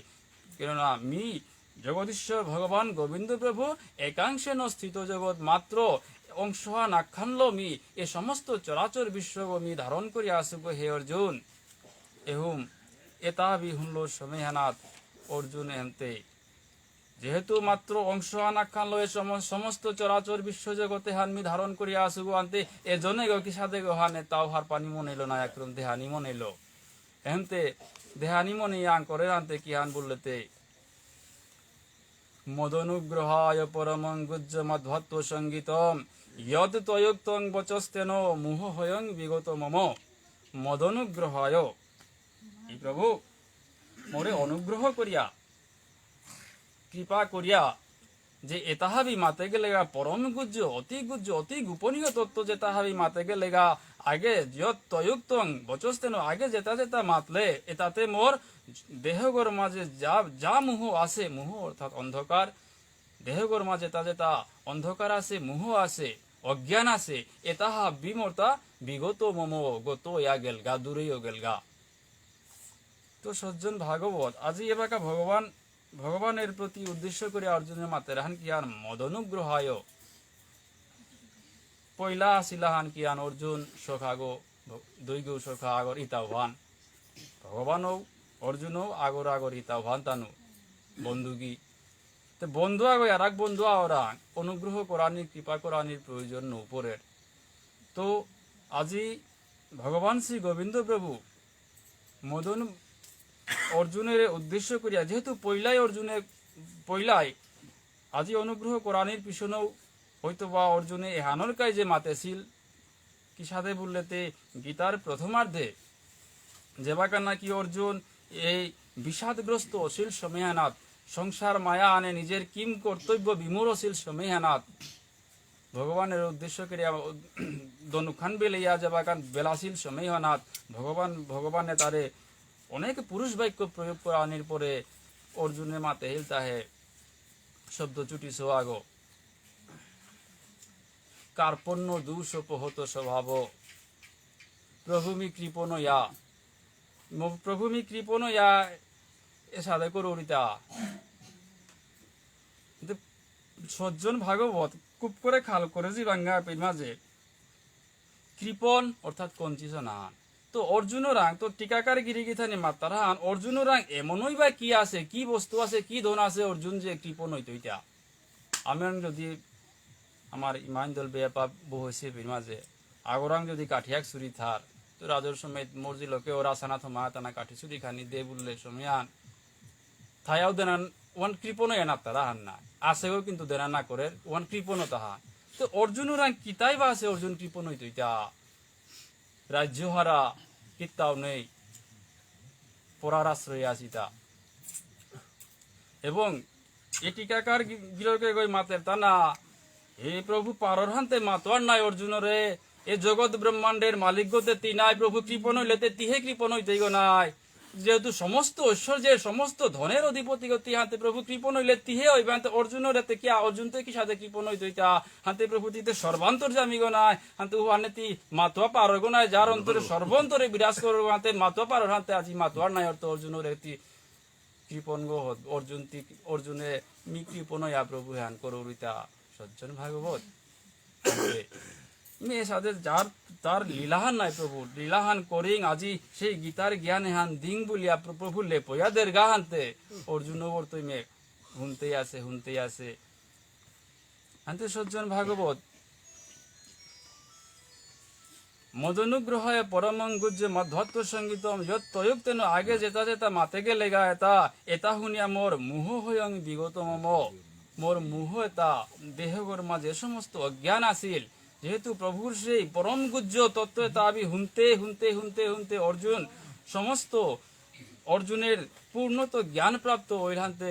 কেননা মি জগদীশ্বর ভগবান গোবিন্দ প্রভু একাংশে ন স্থিত জগৎ মাত্র অংশহান আখ্যানলো মি এ সমস্ত চরাচর বিশ্বগ মি ধারণ করিয়া আসুগ হে অর্জুন। এহুম এতা বিহুনলো সময় হানাত অর্জুন এমতে যেহেতু মাত্র অংশহান আখ্যানলো এ সম-, সমস্ত চরাচর বিশ্বজগতে হান মি ধারণ করিয়া আসুগ আনতে এজনে গো কিসাদে গো হানে তাও হারপানি মনেইল না একরম দেহানি মনেইল। এমতে দেহানি মনে ইয়াং করে আনতে কি হান বললেতে মদনুগ্রহায় পরমং গুহ্যমধ্যাত্মসংজ্ঞিতম যৎ ত্বয়োক্তং বচস্তেন মোহোঽয়ং বিগতো মম। মদনুগ্রহায়, হে প্রভু, মোরে অনুগ্রহ করিয়া, কৃপা করিয়া, যে এতাহাবি মাতে গেলেগা পরম গুহ্য, অতি গুহ্য, অতি গোপনীয় তত্ত্ব যেতাহাবি মাতে গেলেগা আগে যৎ ত্বয়োক্তং বচস্তেন, আগে যেতা যেতা মাতলে, এতাতে মোর দেহগর মাঝে যা, যা মোহ আছে, মোহ অর্থাৎ অন্ধকার, দেহগর মাঝে যেতা যেতা অন্ধকার আছে, মোহ আছে, অজ্ঞান আছে, এতাহাবি মোরতা বিগতো মম, গত ইয়া গেলগা, দূরেই গেলগা। তো সজ্জন ভাগবত, আজি এবাকা ভগবান, ভগবানের প্রতি উদ্দেশ্য করে অর্জুনের মাতের হান কিহান মদনুগ্রহায়। পয়লা আসিলা হান কিহান অর্জুন সখাগো, ভ-, দুইগো সখা আগর ইতাওহান। ভগবানও অর্জুনও আগর আগর ইতাওহান তানু বন্ধুগি। তে বন্ধু আগো আর এক বন্ধু আওরা অনুগ্রহ করানি, কৃপা করানির প্রয়োজন নৌ পড়ের। তো আজি ভগবান শ্রী গোবিন্দ প্রভু মদন অর্জুনের উদ্দেশ্য করিয়া, যেহেতু পইলাই অর্জুনে, পইলাই আজি অনুগ্রহ করানির পিছনেও হয়তো বা অর্জুনে এহানর কাই যে মাতেছিল, কিসাদে বুললেতে গীতার প্রথমার্ধে যেবাকা নাকি অর্জুন এই বিষাদগ্রস্ত অসিল সময়হানাত, সংসার মায়া আনে নিজের কিম কর্তব্য বিমূঢ় অসিল সময়হানাত, ভগবানের উদ্দেশ্য করিয়া ধনুখান বেলাইয়া যেবাকান বেলাসিল সময়হানাত ভগবান, ভগবানে তারে অনেক পুরুষ বাক্য প্রয়োগ করানির পরে অর্জুনে মাতেহিল তাহে শব্দ চুটি সোয়াগো। কার্পণ্য দোষ পহত স্বভাব। প্রভু মি কৃপণ ইয়া। ম-, প্রভু মি কৃপণ ইয়া এসাদে করুরিতা। কিন্তু সজ্জন ভাগবত খুব করে খাল করে যে বাঙ্গা পেন মাঝে কৃপণ অর্থাৎ কঞ্চিস নান। তো অর্জুনরাং তো টিকাকার গিরি গিথানি মাত্তারহান অর্জুনরাং এমনই বা কি আছে, কি বস্তু আছে, কি ধন আছে অর্জুন যে কৃপণ হইতো ইতা। আমি যদি আমার ইমান দল বেয়াপা বহু হয়েছে বির মাঝে। আগরাং যদি কাঠিয়াক চুরি থার, তো রাজর সমেত মর্জি লোকে ওরা সানা থমা তানা কাঠি চুরি খানি দে বললে সময়ান। থায়াও দেনান ওয়ান কৃপণ এনা তারা হান না। আসেও কিন্তু দেনা না করে ওয়ান কৃপণ তাহা। তো অর্জুন ওরাং কিতাই বা আছে অর্জুন কৃপণ হইতো ইতা। রাজ্য হারা কিত্তাও নেই। পরার আশ্রয়ে আসিতা। এবং এ টিকাকার গি-, গিরকে গই মাতের তা না, হে প্রভু পারর হানতে মাতোয়ার নাই অর্জুনরে, এ জগৎ ব্রহ্মাণ্ডের মালিক গতে তি নাই, প্রভু কৃপণ হইলে তে তিহে কৃপণ হইতেই গো নাই। যেহেতু সমস্ত ঐশ্বর্যের, সমস্ত ধনের অধিপতি গতি হানতে প্রভু কৃপণ হইলে তিহে হইবে হানতে অর্জুনরে তে কি, অর্জুন তে কি সাথে কৃপণ হইতে হইতা? হানতে প্রভু তি তে সর্বান্তর্যামী গো নাই, হানতে উহানে তি মাতোয়া পারর গো নাই, যার অন্তরে সর্বান্তরে বিরাজ করর গো হানতে মাতোয়া পারর হানতে আজি মাতোয়ার নাই অর্থ অর্জুনরে তি কৃপণ গো হত-, অর্জুন তি-, অর্জুনে মি কৃপণ ইয়া প্রভু হান করুরিতা সজ্জন ভাগবত। মি এসাদে যার তার লীলাহান নাই প্রভু, লীলাহান করিং আজি সেই গীতার জ্ঞান এহান দিং বুলিয়া প্র-, প্রভু লেপয়া দেরগা হানতে অর্জুন অবর্তই মে হুনতেই আছে, হুনতেই আছে। হানতে সজ্জন ভাগবত, মদনুগ্রহায় পরমং গুহ্য মধ্যাত্ম সঙ্গীতম যত্তয়োক্তেন, আগে যেতা যেতা মাতে গেলেগা এতা, এতা হুনিয়া মোর মোহ হয়ং বিগত মম। মোর মোহ এতা, দেহগর মাঝে সমস্ত অজ্ঞান আছিল। যেহেতু প্রভুর সেই পরম গুহ্য তত্ত্ব এতা আমি হুনতে, হুনতে, হুনতে, হুনতে অর্জুন সমস্ত অর্জুনের পূর্ণত জ্ঞান প্রাপ্ত হইল হানতে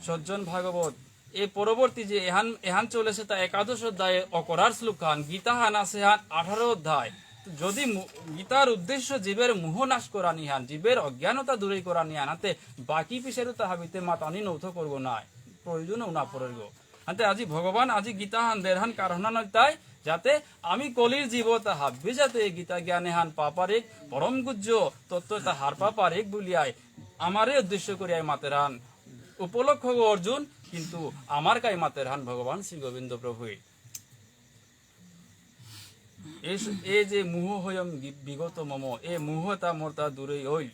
সজ্জন ভাগবত। এ পরবর্তী যে এহান, এহান চলেছে তা একাদশ অধ্যায়ে অকরার শ্লোক হান, গীতা হান আছে হান আঠারো অধ্যায়। তো যদি মু-, গীতার উদ্দেশ্য জীবের মোহ নাশ করানি হান, জীবের অজ্ঞানতা দূরে করানি হান, হাতে বাকি পিছেরও তা হাবিতে মাতানি নৌথ করবো নাই, প্রয়োজনও না পড়ের গো। হাতে আজি ভগবান আজি গীতা হান দেরহান কারণ হান তাই যাতে আমি কলির জীব তা হাব্বি যাতে এই গীতা জ্ঞানে হান পা পারিক, পরম গুহ্য তত্ত্ব তা হার পা পারিক বুলিয়াই আমারে উদ্দেশ্য করিয়াই মাতেরহান। উপলক্ষ গো অর্জুন, কিন্তু আমার কাই মাতেরহান ভগবান শ্রী গোবিন্দ প্রভুই। এই স-, এই যে মোহ হয়ম বি-, বিগত মম, এই মোহ তা মোর তা দূরেই হইল।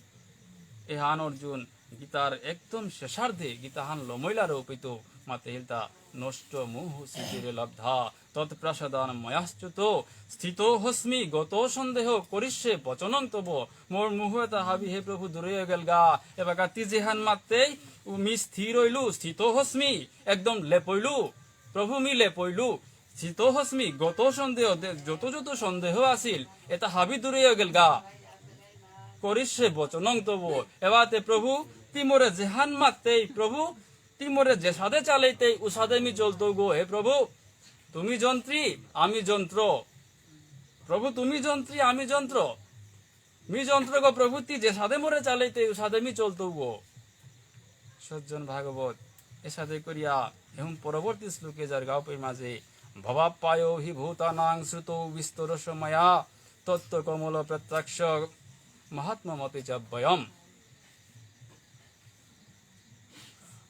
এহান অর্জুন গীতার একদম শেষার্ধে গীতাহান লমইলা রূপিত মাতে হিলতা নষ্ট মোহ স্মৃতিরে লব্ধা তৎপ্রসাদান ময়াশ্চুত স্থিতোহস্মি গত সন্দেহ করিষ্যে বচনং তব। মোর মোহ এতা হাবি হে প্রভু দূরে গেলগা। এবাকা তি যেহান মাতেই উ মি স্থির হইলু, স্থিতোহস্মি, একদম লেপইলু। প্রভু মি লেপইলু। স্থিতোহস্মি গত সন্দেহ, দে-, যত যত সন্দেহ আছিল, এতা হাবি দূরে গেলগা। করিষ্যে বচনং তব। এবাতে প্রভু, তি মোরে যেহান মাতেই, প্রভু, তি মোরে যে সাদে চালাইতেই, উ সাদে মি চলতৌ গো, হে প্রভু। তুমি যন্ত্রী, আমি যন্ত্র। প্রভু, তুমি যন্ত্রী, আমি যন্ত্র। মি যন্ত্র গো প্রভু, তি যে সাদে মোরে চালাইতেই, উ সাদে মি চলতৌ গো। সজ্জন ভাগবত, এসাদে করিয়া, এখন পরবর্তী শ্লোকে যার গাও পে মাঝে, ভবাপ্পায়ো হি ভূতানাং শ্রুতৌ বিস্তরশো ময়া, তত্ত্ব কমল প্রত্যাক্ষ মাহাত্ম্যমপি চাব্যয়ম।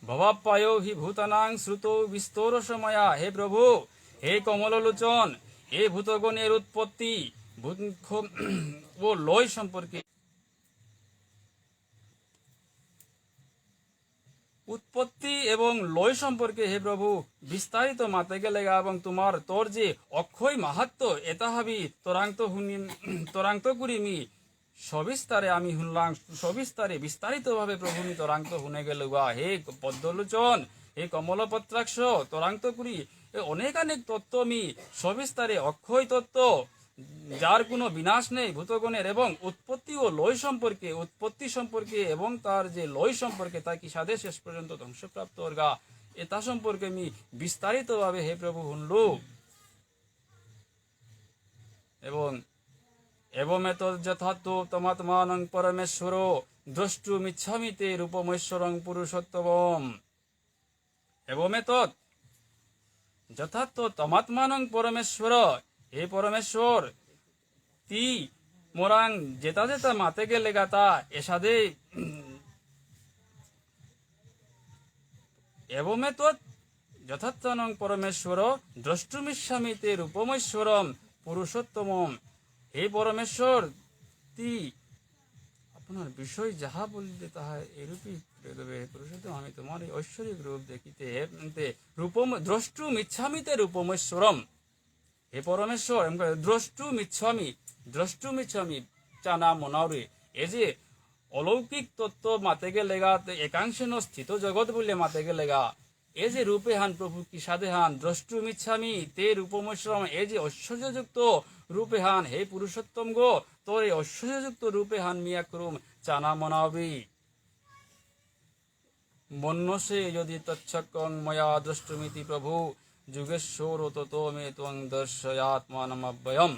ভবাপ্পায়ো হি ভূতানাং শ্রুতৌ বিস্তরশো ময়া। হে প্রভু, হে কমললোচন, হে ভূতগণের উৎপত্তি, ভূত-, খ-, ও লয় সম্পর্কে, উৎপত্তি এবং লয় সম্পর্কে, হে প্রভু, বিস্তারিত মাতে গেলেগা এবং তোমার, তোর যে অক্ষয় মাহাত্ম্য, এতা হাবি তরাংত হুনি, তরাংত করিমি সবিস্তারে আমি হুনলাম, সবিস্তারে বিস্তারিতভাবে প্রভু মি তরাংত হুনে গেলগা। হে পদ্মলোচন, হে কমলপত্রাক্ষ, তরাংত করি এ অনেকানেক তত্ত্ব মি সবিস্তারে অক্ষয় তত্ত্ব, যার কোনো বিনাশ নেই, ভূতগণের এবং উৎপত্তি ও লয় সম্পর্কে, উৎপত্তি সম্পর্কে এবং তার যে লয় সম্পর্কে, তা কিসাদে শেষ পর্যন্ত ধ্বংসপ্রাপ্ত অরগা, এতা সম্পর্কে মি বিস্তারিতভাবে হে প্রভু হুনলু। এবং এবমেতৎ যথার্থ তমাত্মানং পরমেশ্বর দ্রষ্টুমিচ্ছামি তে রূপমৈশ্বরং পুরুষোত্তমম। এবমেতৎ যথার্থ তমাত্মানং পরমেশ্বর, হে পরমেশ্বর, তি মোরাং যেতা যেতা মাতে গেলেগা তা এসাদে, উম, এবমেতৎ যথার্থানং পরমেশ্বর দ্রষ্টুমিচ্ছামি তে রূপমৈশ্বরম পুরুষোত্তমম। হে পরমেশ্বর, তি আপনার বিষয় যাহা বলিলে তাহা এরূপই ঘটে দেবে। হে পুরুষোত্তম, আমি তোমার এই ঐশ্বরিক রূপ দেখিতে, হে, তে রূপম-, দ্রষ্টুম ইচ্ছামি তে রূপমেশ্বরম। হে পরমেশ্বর, এম করে, দ্রষ্টুম ইচ্ছামি, দ্রষ্টুম ইচ্ছামি, চানা মনাউরি। এই যে অলৌকিক তত্ত্ব মাতে গেলেগা, তে একাংশেন স্থিত জগৎ বুলে মাতে গেলেগা, এ যে রূপেহান প্রভু কিসাদেহান, দ্রষ্টুম ইচ্ছামি তে রূপমেশ্বরম, এ যে ঐশ্বর্যযুক্ত রূপেহান, হে পুরুষোত্তম গো, তোর এই ঐশ্বর্যযুক্ত রূপেহান মিয়া করুম চানা মনাবি। মন্যসে যদি তচ্ছকং ময়া দ্রষ্টুমিতি প্রভু, যুগেশ্বর ততো মে ত্বং দর্শয়াত্মানমব্যয়ম।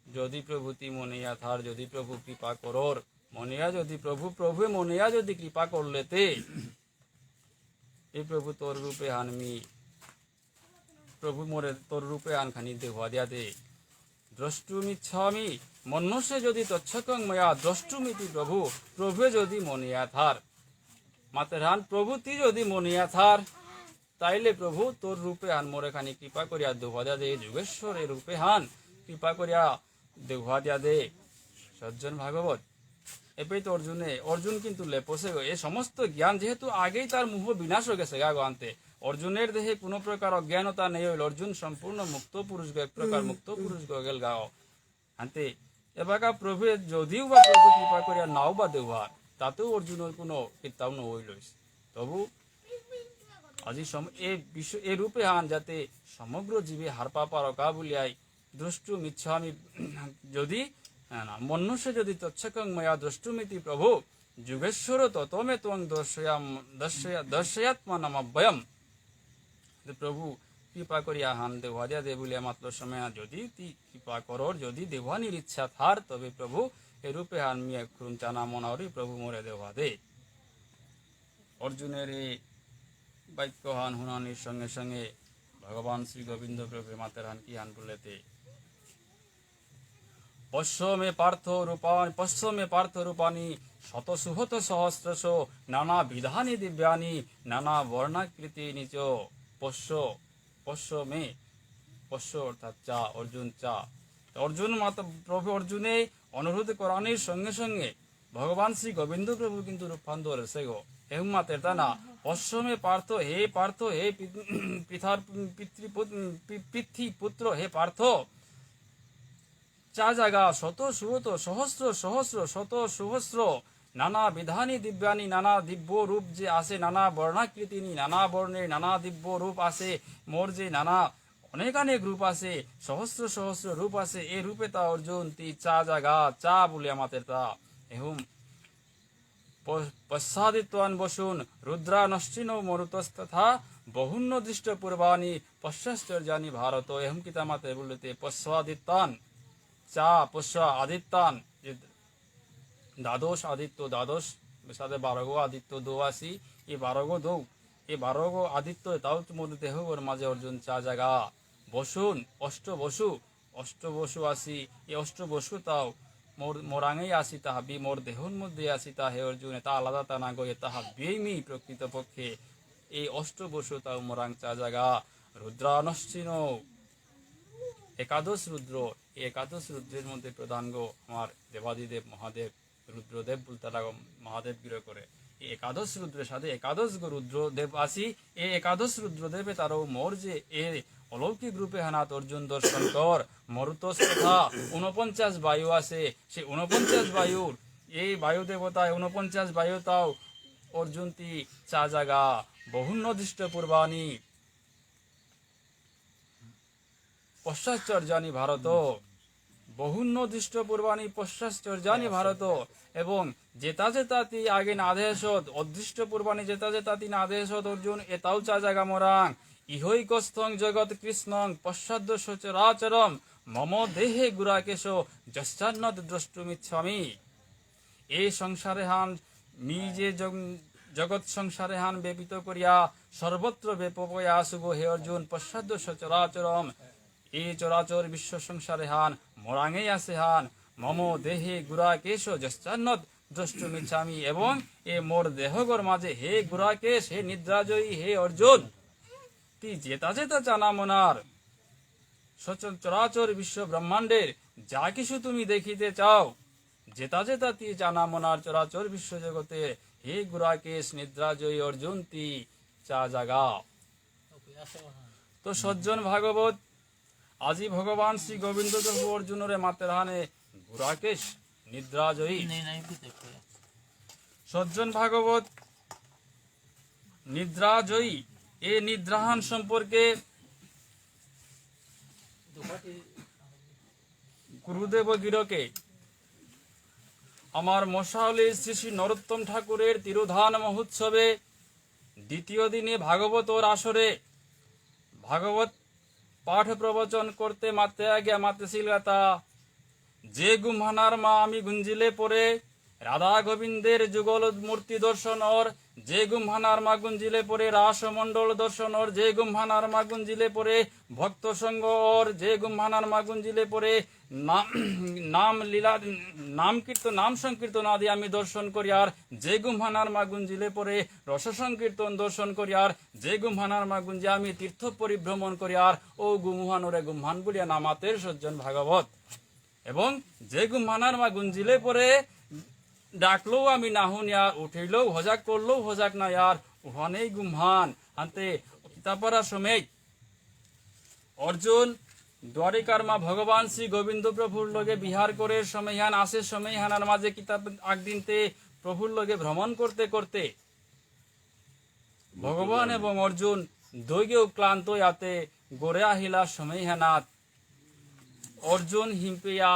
যদি প্রভু তি মনেয়া থার, যদি প্রভু কৃপা করর, মনেয়া যদি প্রভু, প্রভু মনেয়া যদি কৃপা করলেতে, এ প্রভু তোর রূপেহান মি, প্রভু মোরে তোর রূপেহান খানি দেহুয়া দিয়া দে। দ্রষ্টুমিচ্ছামি, মন্যসে যদি তচ্ছকং ময়া দ্রষ্টুমিতি প্রভু, প্রভু যদি মনেয়া থার। মাতেরহান প্রভু তি যদি মনেয়া থার, তাইলে প্রভু তোর রূপেহান মোরে খানি কৃপা করিয়া দেহুয়া দিয়া দে, যুগেশ্বর এ রূপেহান কৃপা করিয়া দেহুয়া দিয়া দে। সজ্জন ভাগবত, এপেই তো অর্জুনে, অর্জুন কিন্তু লেপসে গো। এ সমস্ত জ্ঞান যেহেতু আগেই তার মোহ বিনাশ হয়ে গেছে গা গো আনতে। অর্জুনের দেহে কোনো প্রকার অজ্ঞানতা নেই হইল। অর্জুন সম্পূর্ণ মুক্ত পুরুষ গো, এক প্রকার মুক্ত পুরুষ গো গেল গাও। আনতে এবাকা প্রভু যদিও বা প্রভু কৃপা করিয়া নাও বা দেওয়ার, তাতেও অর্জুনের কোনো কিতাও ন হইল। তবু আজি সম-, এ বিশ্ব, এ রূপেহান যাতে সমগ্র জীবে হারপা পারকা বুলিয়াই দ্রষ্টুমিচ্ছামি যদি, না, না, মন্যসে যদি তচ্ছকং ময়া দ্রষ্টুমিতি প্রভু, যুগেশ্বর ততো মে ত্বং দর্শয়াম-, দর্শয়া-, দর্শয়াত্মানমব্যয়ম। যে প্রভু কৃপা করিয়া হান দেহুয়া দিয়া দে বুলিয়া মাতল সময় যদি তি কৃপা করর, যদি দেহুয়ানির ইচ্ছা থার, তবে প্রভু এ রূপেহান মিয়া খুরুম চানা মনাউরি প্রভু মোরে দেহুয়া দে। অর্জুনের এই বাক্যহান হুনানির সঙ্গে সঙ্গে ভগবান শ্রী গোবিন্দ প্রভু মাতেরহান কিহান বুলেতে, পশ্য মে পার্থ রূপাণি, পশ্য মে পার্থ রূপাণি শতশোঽথ সহস্রশো নানাবিধানি দিব্যানি নানাবর্ণাকৃতীনি চ। পশ্য, পশ্য মে, পশ্য অর্থাৎ চা, অর্জুন চা। অর্জুন মাতা, প্রভু অর্জুনে অনুরোধ করানির সঙ্গে সঙ্গে ভগবান শ্রী গোবিন্দ প্রভু কিন্তু রূপান্তর হয়েছে গো। এহুম মাতের তা না, পশ্য মে পার্থ, হে পার্থ, হে পি-, পৃথার পিতৃপুত-, পি-, পৃথ্বীপুত্র, হে পার্থ, চা জাগা শত সুরত সহস্র সহস্র শত সহস্র নানা বিধানি দিব্যানি, নানা দিব্য রূপ যে আছে, নানা বর্ণাকৃতিনি, নানা বর্ণের নানা দিব্য রূপ আছে, মোর যে নানা অনেকানেক রূপ আছে, সহস্র সহস্র রূপ আছে, এ রূপে তা অর্জুন তি চা জাগা, চা বুলিয়া মাতের তা। এহুম প-, পশ্যাদিত্যান বসূন রুদ্রানশ্বিনো মরুতস্তথা বহূন্যদৃষ্টপূর্বাণি পশ্যাশ্চর্যাণি ভারত। এহুম কিতা মাতে বুলতে পশ্যাদিত্যান, চা পশ্য আদিত্যান, যে দ্বাদশ আদিত্য, দ্বাদশ সাথে বারোগো আদিত্য দৌ আসি, এই বারোগো দৌ, এই বারোগো আদিত্য তাও মোর দেহগর মাঝে অর্জুন চা জাগা। বসূন, অষ্ট বসু, অষ্ট বসু আসি, এই অষ্ট বসু তাও মোর, মোরাঙেই আসি তা হাবি, মোর দেহর মধ্যে আসি তা হে অর্জুন, এটা আলাদা তা না গো, এটা হাবিয়েই মি প্রকৃতপক্ষে। এই অষ্ট বসু তাও মোরাং চা জাগা। রুদ্রানশ্বিনো, একাদশ রুদ্র, এই একাদশ রুদ্রের মধ্যে প্রধান গো আমার দেবাদিদেব মহাদেব, রুদ্রদেব বুলতে লাগো মহাদেব গিরকরে। এই একাদশ রুদ্রের সাথে একাদশ গো রুদ্রদেব আসি, এই একাদশ রুদ্রদেবে তারও মোর যে এ অলৌকিক রূপে হানাত অর্জুন দর্শন কর, মরুতস্তথা ঊনপঞ্চাশ বায়ু আছে, সেই ঊনপঞ্চাশ বায়ুর এই বায়ু দেবতায় ঊনপঞ্চাশ বায়ু তাও অর্জুন তি চা জাগা, বহূন্যদৃষ্টপূর্বাণি পশ্যাশ্চর্যাণি ভারত। বহূন্যদৃষ্টপূর্বাণি পশ্যাশ্চর্যাণি ভারত। এবং যেতা যেতা তি আগে না দেহেসত, অদৃষ্টপূর্বাণি যেতা যেতা তি না দেহেসত অর্জুন, এতাও চা জাগা মোরাং। ইহৈকস্থং জগৎ কৃৎস্নং পশ্যাদ্য সচরাচরম মম দেহে গুড়াকেশ যশ্চান্যদ দ্রষ্টুমিচ্ছামি। এই সংসারে হান, মি যে জগ-, জগৎ সংসারে হান ব্যাপিত করিয়া সর্বত্র ব্যাপক হইয়া আসুব হে অর্জুন, পশ্যাদ্য সচরাচরম। এই চরাচর বিশ্ব সংসারে হান, মোরাঙেই আছে হান, মম দেহে গুড়াকেশ যশ্চান্যদ দ্রষ্টুমিচ্ছামি, এবং এ মোর দেহগর মাঝে হে গুড়াকেশ, হে নিদ্রাজয়ী, হে অর্জুন, তি যেতা যেতা চানা মনার, সচর-, চরাচর বিশ্ব ব্রহ্মাণ্ডের যা কিছু তুমি দেখিতে চাও, যেতা যেতা তি চানা মনার চরাচর বিশ্বজগতে, হে গুড়াকেশ নিদ্রাজয়ী অর্জুন তি চা জাগা। তো সজ্জন ভাগবত, আজি ভগবান শ্রী গোবিন্দ প্রভু অর্জুনরে মাতেরহানে গুড়াকেশ নিদ্রাজয়ী। নেই, নাই, বুঝতে পারে। সজ্জন ভাগবত নিদ্রাজয়ী, এ নিদ্রাহান সম্পর্কে গুরুদেব গিরকে আমার মশাউলি শ্রী শ্রী নরোত্তম ঠাকুরের তিরোধান মহোৎসবে দ্বিতীয় দিনে ভাগবতর আসরে ভাগবত পাঠ প্রবচন করতে মাতে আগে মাতেসিলগাতা, যে গুম্হানার মা আমি গুঞ্জিলে পরে রাধা গোবিন্দের যুগল মূর্তি দর্শন অর, যে গুম্হানার মা গুঞ্জিলে পরে রাসমণ্ডল দর্শন অর, যে গুম্হানার মা গুঞ্জিলে পরে ভক্ত সঙ্গ অর, যে গুম্হানার মা গুঞ্জিলে পরে না-, নাম লীলা, নাম কীর্তন, নাম সংকীর্তন আদি আমি দর্শন করিয়ার, যে গুম্হানার মা গুঞ্জিলে পরে রস সংকীর্তন দর্শন করিয়ার, যে গুম্হানার মা গুঞ্জে আমি তীর্থ পরিভ্রমণ করিয়ার, ও গুম্হানরে গুম্হান বুলিয়া নামাতের সজ্জন ভাগবত। এবং যে গুম্হানার মা গুঞ্জিলে পরে ডাকলেও আমি না হুনিয়ার, উঠিলেও হজাক করলেও হজাক নাই আর, উহানেই গুম্হান। আনতে কিতাপারা সময় অর্জুন দ্বারিকার মা ভগবান শ্রী গোবিন্দ প্রভুর লগে বিহার করে সময়হান আসে, সময়হানার মাঝে কিতাব আগদিনতে প্রভুর লগে ভ্রমণ করতে করতে ভগবান এবং অর্জুন দুইগেও ক্লান্ত ইয়াতে গড়ে আহিলা সময়হানাত অর্জুন হিমপেয়া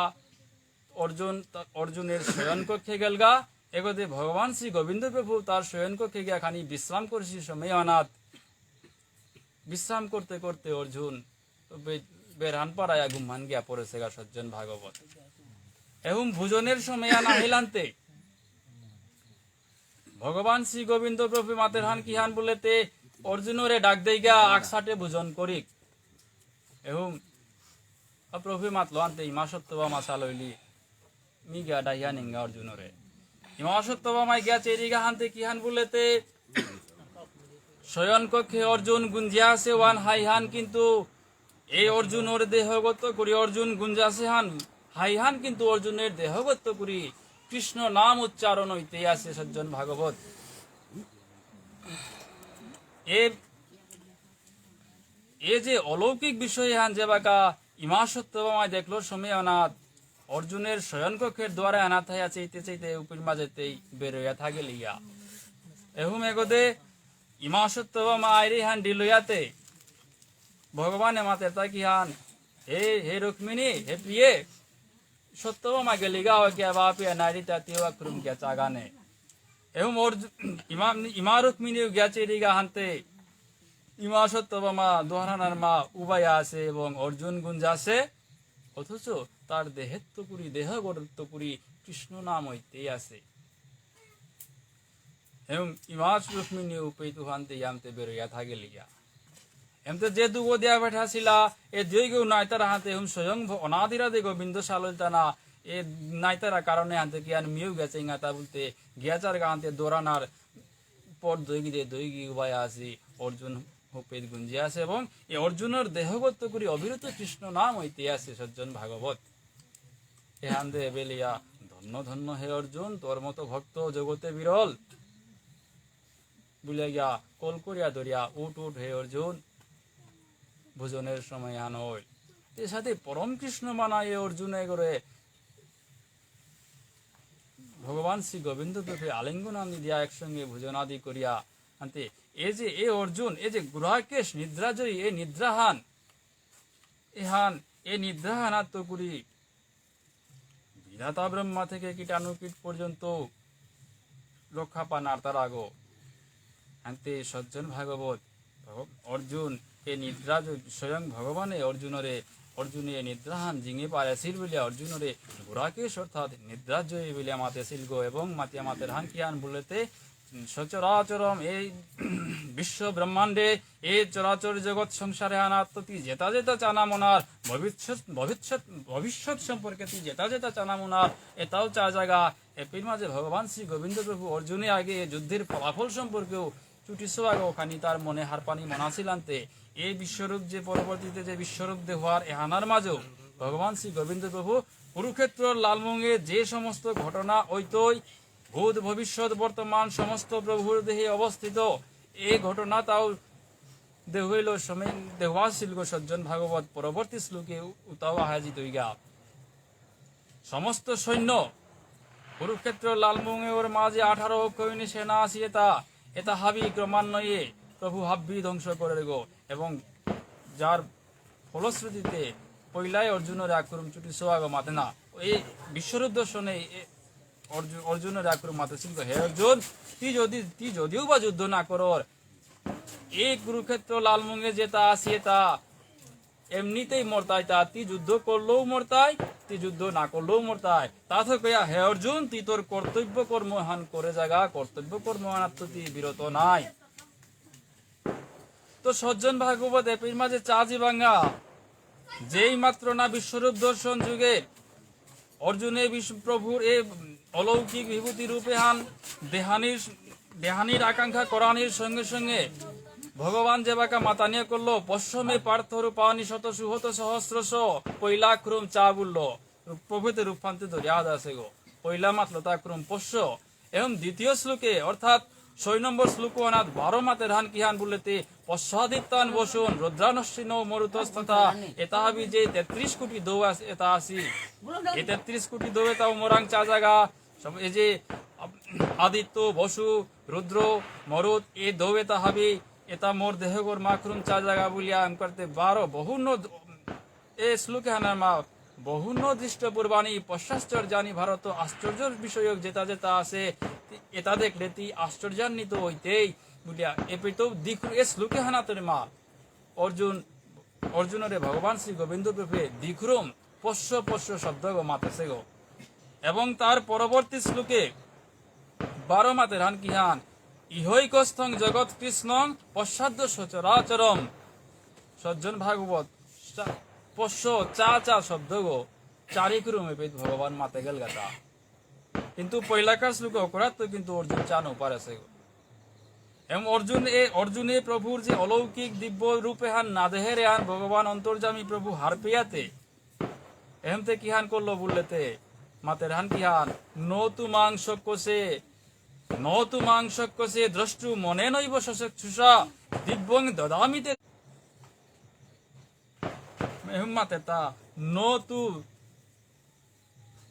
অর্জুন তা-, অর্জুনের শয়ন কক্ষে গেলগা। এগোতে ভগবান শ্রী গোবিন্দ প্রভু তার শয়ন কক্ষে গিয়া খানি বিশ্রাম করেছি সময়হানাত। বিশ্রাম করতে করতে অর্জুন বে-, বেরহান পাড়ায়া গুম্মান গিয়া পড়েছেগা সজ্জন ভাগবত। এহুম ভোজনের সময়হান আহিলান্তে ভগবান শ্রী গোবিন্দ প্রভু মাতেরহান কিহান বুলেতে অর্জুনরে ডাক দেইগা আকসাটে ভোজন করিক। এহুম, আ, প্রভু মাতলো আনতে ইমা সত্যভামা সালইলি, মি গিয়া ডাহিয়া নিঙ্গা অর্জুনরে। ইমা সত্যভামায় গিয়া চেরিগা হানতে কিহান বুলেতে, শয়ন কক্ষে অর্জুন গুঞ্জিয়া আছে ওয়ান হাইহান, কিন্তু এই অর্জুনর দেহগত করি অর্জুন গুঞ্জাসে হান, হাইহান কিন্তু অর্জুনের দেহগত করি কৃষ্ণ নাম উচ্চারণ হইতে আছে সজ্জন ভাগবত। এ, এ যে অলৌকিক বিষয় হান যে বাকা ইমা সত্যভামায় দেখলো সময় অনাথ অর্জুনের শয়ন কক্ষের দ্বারে অনাথ হইয়া চাইতে চাইতে উপির মাঝেতেই বেরোয়া থাকে লিয়া। এহুম এগোদে ইমা সত্যভামা আইরি হান ডিলয়াতে ভগবানে মাতের তা কি হান, হে, হে রুক্মিণী, হে প্রিয়ে, সত্যভামা গেলিগা হয় কে বাপি নারী তা তিওয়া ক্রুম কে চাগানে। এহুম অর্জু-, ইমা, ইমা রুক্মিণী গেছে রিগা হানতে, ইমা সত্যভামা দোহানার মা উবায়া আছে এবং অর্জুন গুঞ্জা আছে, অথচ তার দেহেত্ত পুরি, দেহগতত্ত পুরি কৃষ্ণ নাম হইতেই আছে। এবং ইমা রুক্মিণী উপেই তুহানতে ইয়ামতে বেরোয়া থাকেলিয়া। এমতে যে দুগো দিয়া বেঠাসিলা, এ দুইগো নাইতারা হাতে হুম স্বয়ং ভ-, অনাদিরাদি গোবিন্দ সালইলতানা, এ নাইতারা কারণে হাতে কি আন মিউ গেছে ইঙাতা বলতে, গিয়াচার গানতে দোরানার পর দুইগি দে দুইগি উবায়া আসি, অর্জুন উপেত গুঞ্জি আছে এবং এ অর্জুনের দেহগত করি অবিরত কৃষ্ণ নাম হইতে আছে সজ্জন ভাগবত। এহান দে বেলিয়া, ধন্য ধন্য হে অর্জুন, তোর মতো ভক্ত জগতে বিরল। বুলিয়া গিয়া কল করিয়া ধরিয়া, উঠ উঠ হে অর্জুন, ভোজনের সময় হান হইল। এর সাথে পরম কৃষ্ণ মানা এ অর্জুন এগরে ভগবান শ্রী গোবিন্দ দেবে আলিঙ্গন আনি দিয়া একসঙ্গে ভোজনাদি করিয়া আনতে, এ যে এ অর্জুন, এ যে গুড়াকেশ নিদ্রাজয়ী, এ নিদ্রাহান, এহান, এ নিদ্রাহানাত্ত করি বিধাতা ব্রহ্মা থেকে কীটাণু কীট পর্যন্ত রক্ষা পান আর তার আগো। হানতে সজ্জন ভাগবত, ভগ-, অর্জুন এ নিদ্রা জ-, স্বয়ং ভগবানে অর্জুনরে, অর্জুনে এ নিদ্রাহান জিঙে পারেছিল বলে অর্জুনরে গুড়াকেশ অর্থাৎ নিদ্রাজয়ী বলে মাতেছিল গো এবং মাতিয়া মাতের হান কিহান বলতে সচরাচরম এই বিশ্ব ব্রহ্মাণ্ডে, এই চরাচর জগৎ সংসারে আনাত্ত তি যেতা যেতা চানা মনার, ভবিষ্যৎ, ভবিষ্যৎ, ভবিষ্যৎ সম্পর্কে তি যেতা যেতা চানা মনার, এতাও চা জাগা। এপির মাঝে ভগবান শ্রী গোবিন্দ প্রভু অর্জুনে আগে এ যুদ্ধের ফলাফল সম্পর্কেও চুটি সোয়াগ ওখানি তার মনে হারপানি মনাসিলান্তে, এই বিশ্বরূপ যে পরবর্তীতে যে বিশ্বরূপ দেহার এহানার মাঝেও ভগবান শ্রী গোবিন্দ প্রভু কুরুক্ষেত্রর লালমুঙে যে সমস্ত ঘটনা ঐতই ভূত ভবিষ্যৎ বর্তমান সমস্ত প্রভুর দেহে অবস্থিত, এই ঘটনা তাও দেহইল সময় দেহবাসিলগ সজ্জন ভাগবত পরবর্তী শ্লোকে উতাও আহাজিত হইগা। সমস্ত সৈন্য কুরুক্ষেত্র লালমুঙে ওর মাঝে আঠারো অক্ষৌহিণী সেনা আসি এতা, এতা হাবি ক্রমান্বয়ে প্রভু হাব্বি ধ্বংস করে গো। এবং যার ফলশ্রুতিতে পৈলাই অর্জুনরে আক্রম চুটি সোয়াগ মাতে না। এই বিশ্বরূপ দর্শনে এ অর্জু-, অর্জুনরে আক্রম মাতেছিল তো, "হে অর্জুন, তুই যদি, তুই যদিও বা যুদ্ধ না করর, এই কুরুক্ষেত্র লালমুঙে যেতা আসি এতা এমনিতেই মরতাই, তা তুই যুদ্ধ করলেও মরতাই, তুই যুদ্ধ না করলেও মরতাই।" তা তো কইয়া, "হে অর্জুন, তুই তোর কর্তব্য কর্মহান করে যাগা, কর্তব্য কর্মহানাত্ত তুই বিরত নাই।" তো সজ্জন ভাগবত এপির মাঝে চা জিবাঙ্গা, যেই মাত্র না বিশ্বরূপ দর্শন যুগে অর্জুনে বিষ্ণু প্রভুর এ অলৌকিক বিভূতি রূপে হান দেহানির, দেহানির আকাঙ্ক্ষা করানির সঙ্গে সঙ্গে ভগবান যেবাকা মাতানিয়া করলো, "পশ্য মে পার্থ রূপাণি শত সুহত সহস্রশ", পৈলা ক্রম চা বললো, প্রভুতে রূপান্তে ধরিয়া আছে গো, পৈলা মাতলো তা ক্রম পশ্য, এবং দ্বিতীয় শ্লোকে, অর্থাৎ ছয় নম্বর শ্লোক অনাত বারো মাতের হান কিহান বললেতে, "পশ্যাদিত্যান বসুন রুদ্রানশ্বিনো মরুতস্তথা।" এতা হাবি যে তেত্রিশ কোটি দৌ আস-, এতা আসি। এই তেত্রিশ কোটি দৌ এতা মরাং চা জাগা। সব এই যে আপ-, আদিত্য, বসু, রুদ্র, মরুত, এই দৌ এতা হাবি, এতা মোর দেহগর মাখরুম চা জাগা বুলিয়া এম করতে বারো বহু ন-, এ শ্লোকে হানার মা, "বহু ন দৃষ্ট পূর্বাণি পশ্যাশ্চর্যাণি ভারত", আশ্চর্যর বিষয়ক যেতা যেতা আছে, এতা দেখলে তি আশ্চর্যান্বিত হইতেই বুলিয়া, এপিত দিক-, এ শ্লোকে হানাতরে মা, অর্জুন, অর্জুনরে ভগবান শ্রী গোবিন্দ প্রভুয়ে দিক্রম পশ্য পশ্য শব্দগ মাতেছে গো। এবং তার পরবর্তী শ্লোকে বারো মাতের হান কিহান, "ইহৈকস্থং জগৎ কৃষ্ণং পশ্যাদ্য সচরাচরম।" সজ্জন ভাগবত, চা-, পশ্য, চা, চা শব্দগ চারিক্রমে পেত ভগবান মাতে গেল গাতা। কিন্তু পৈলাকার শ্লোকে অকরাত তো কিন্তু অর্জুন চা নো পারেছে গো। এবং অর্জুন এ, অর্জুনে প্রভুর যে অলৌকিক দিব্য রূপে হান না দেহেরে হান ভগবান অন্তর্যামী প্রভু হারপেয়াতে এহমতে কিহান করলো বললেতে, মাতের হান কিহান, "ন তু মাং শক্যসে, ন তু মাং শক্যসে দ্রষ্টু মনেনৈব সচক্ষুষা দিব্যং দদামি তে।" এহম মাতে তা, "ন তু,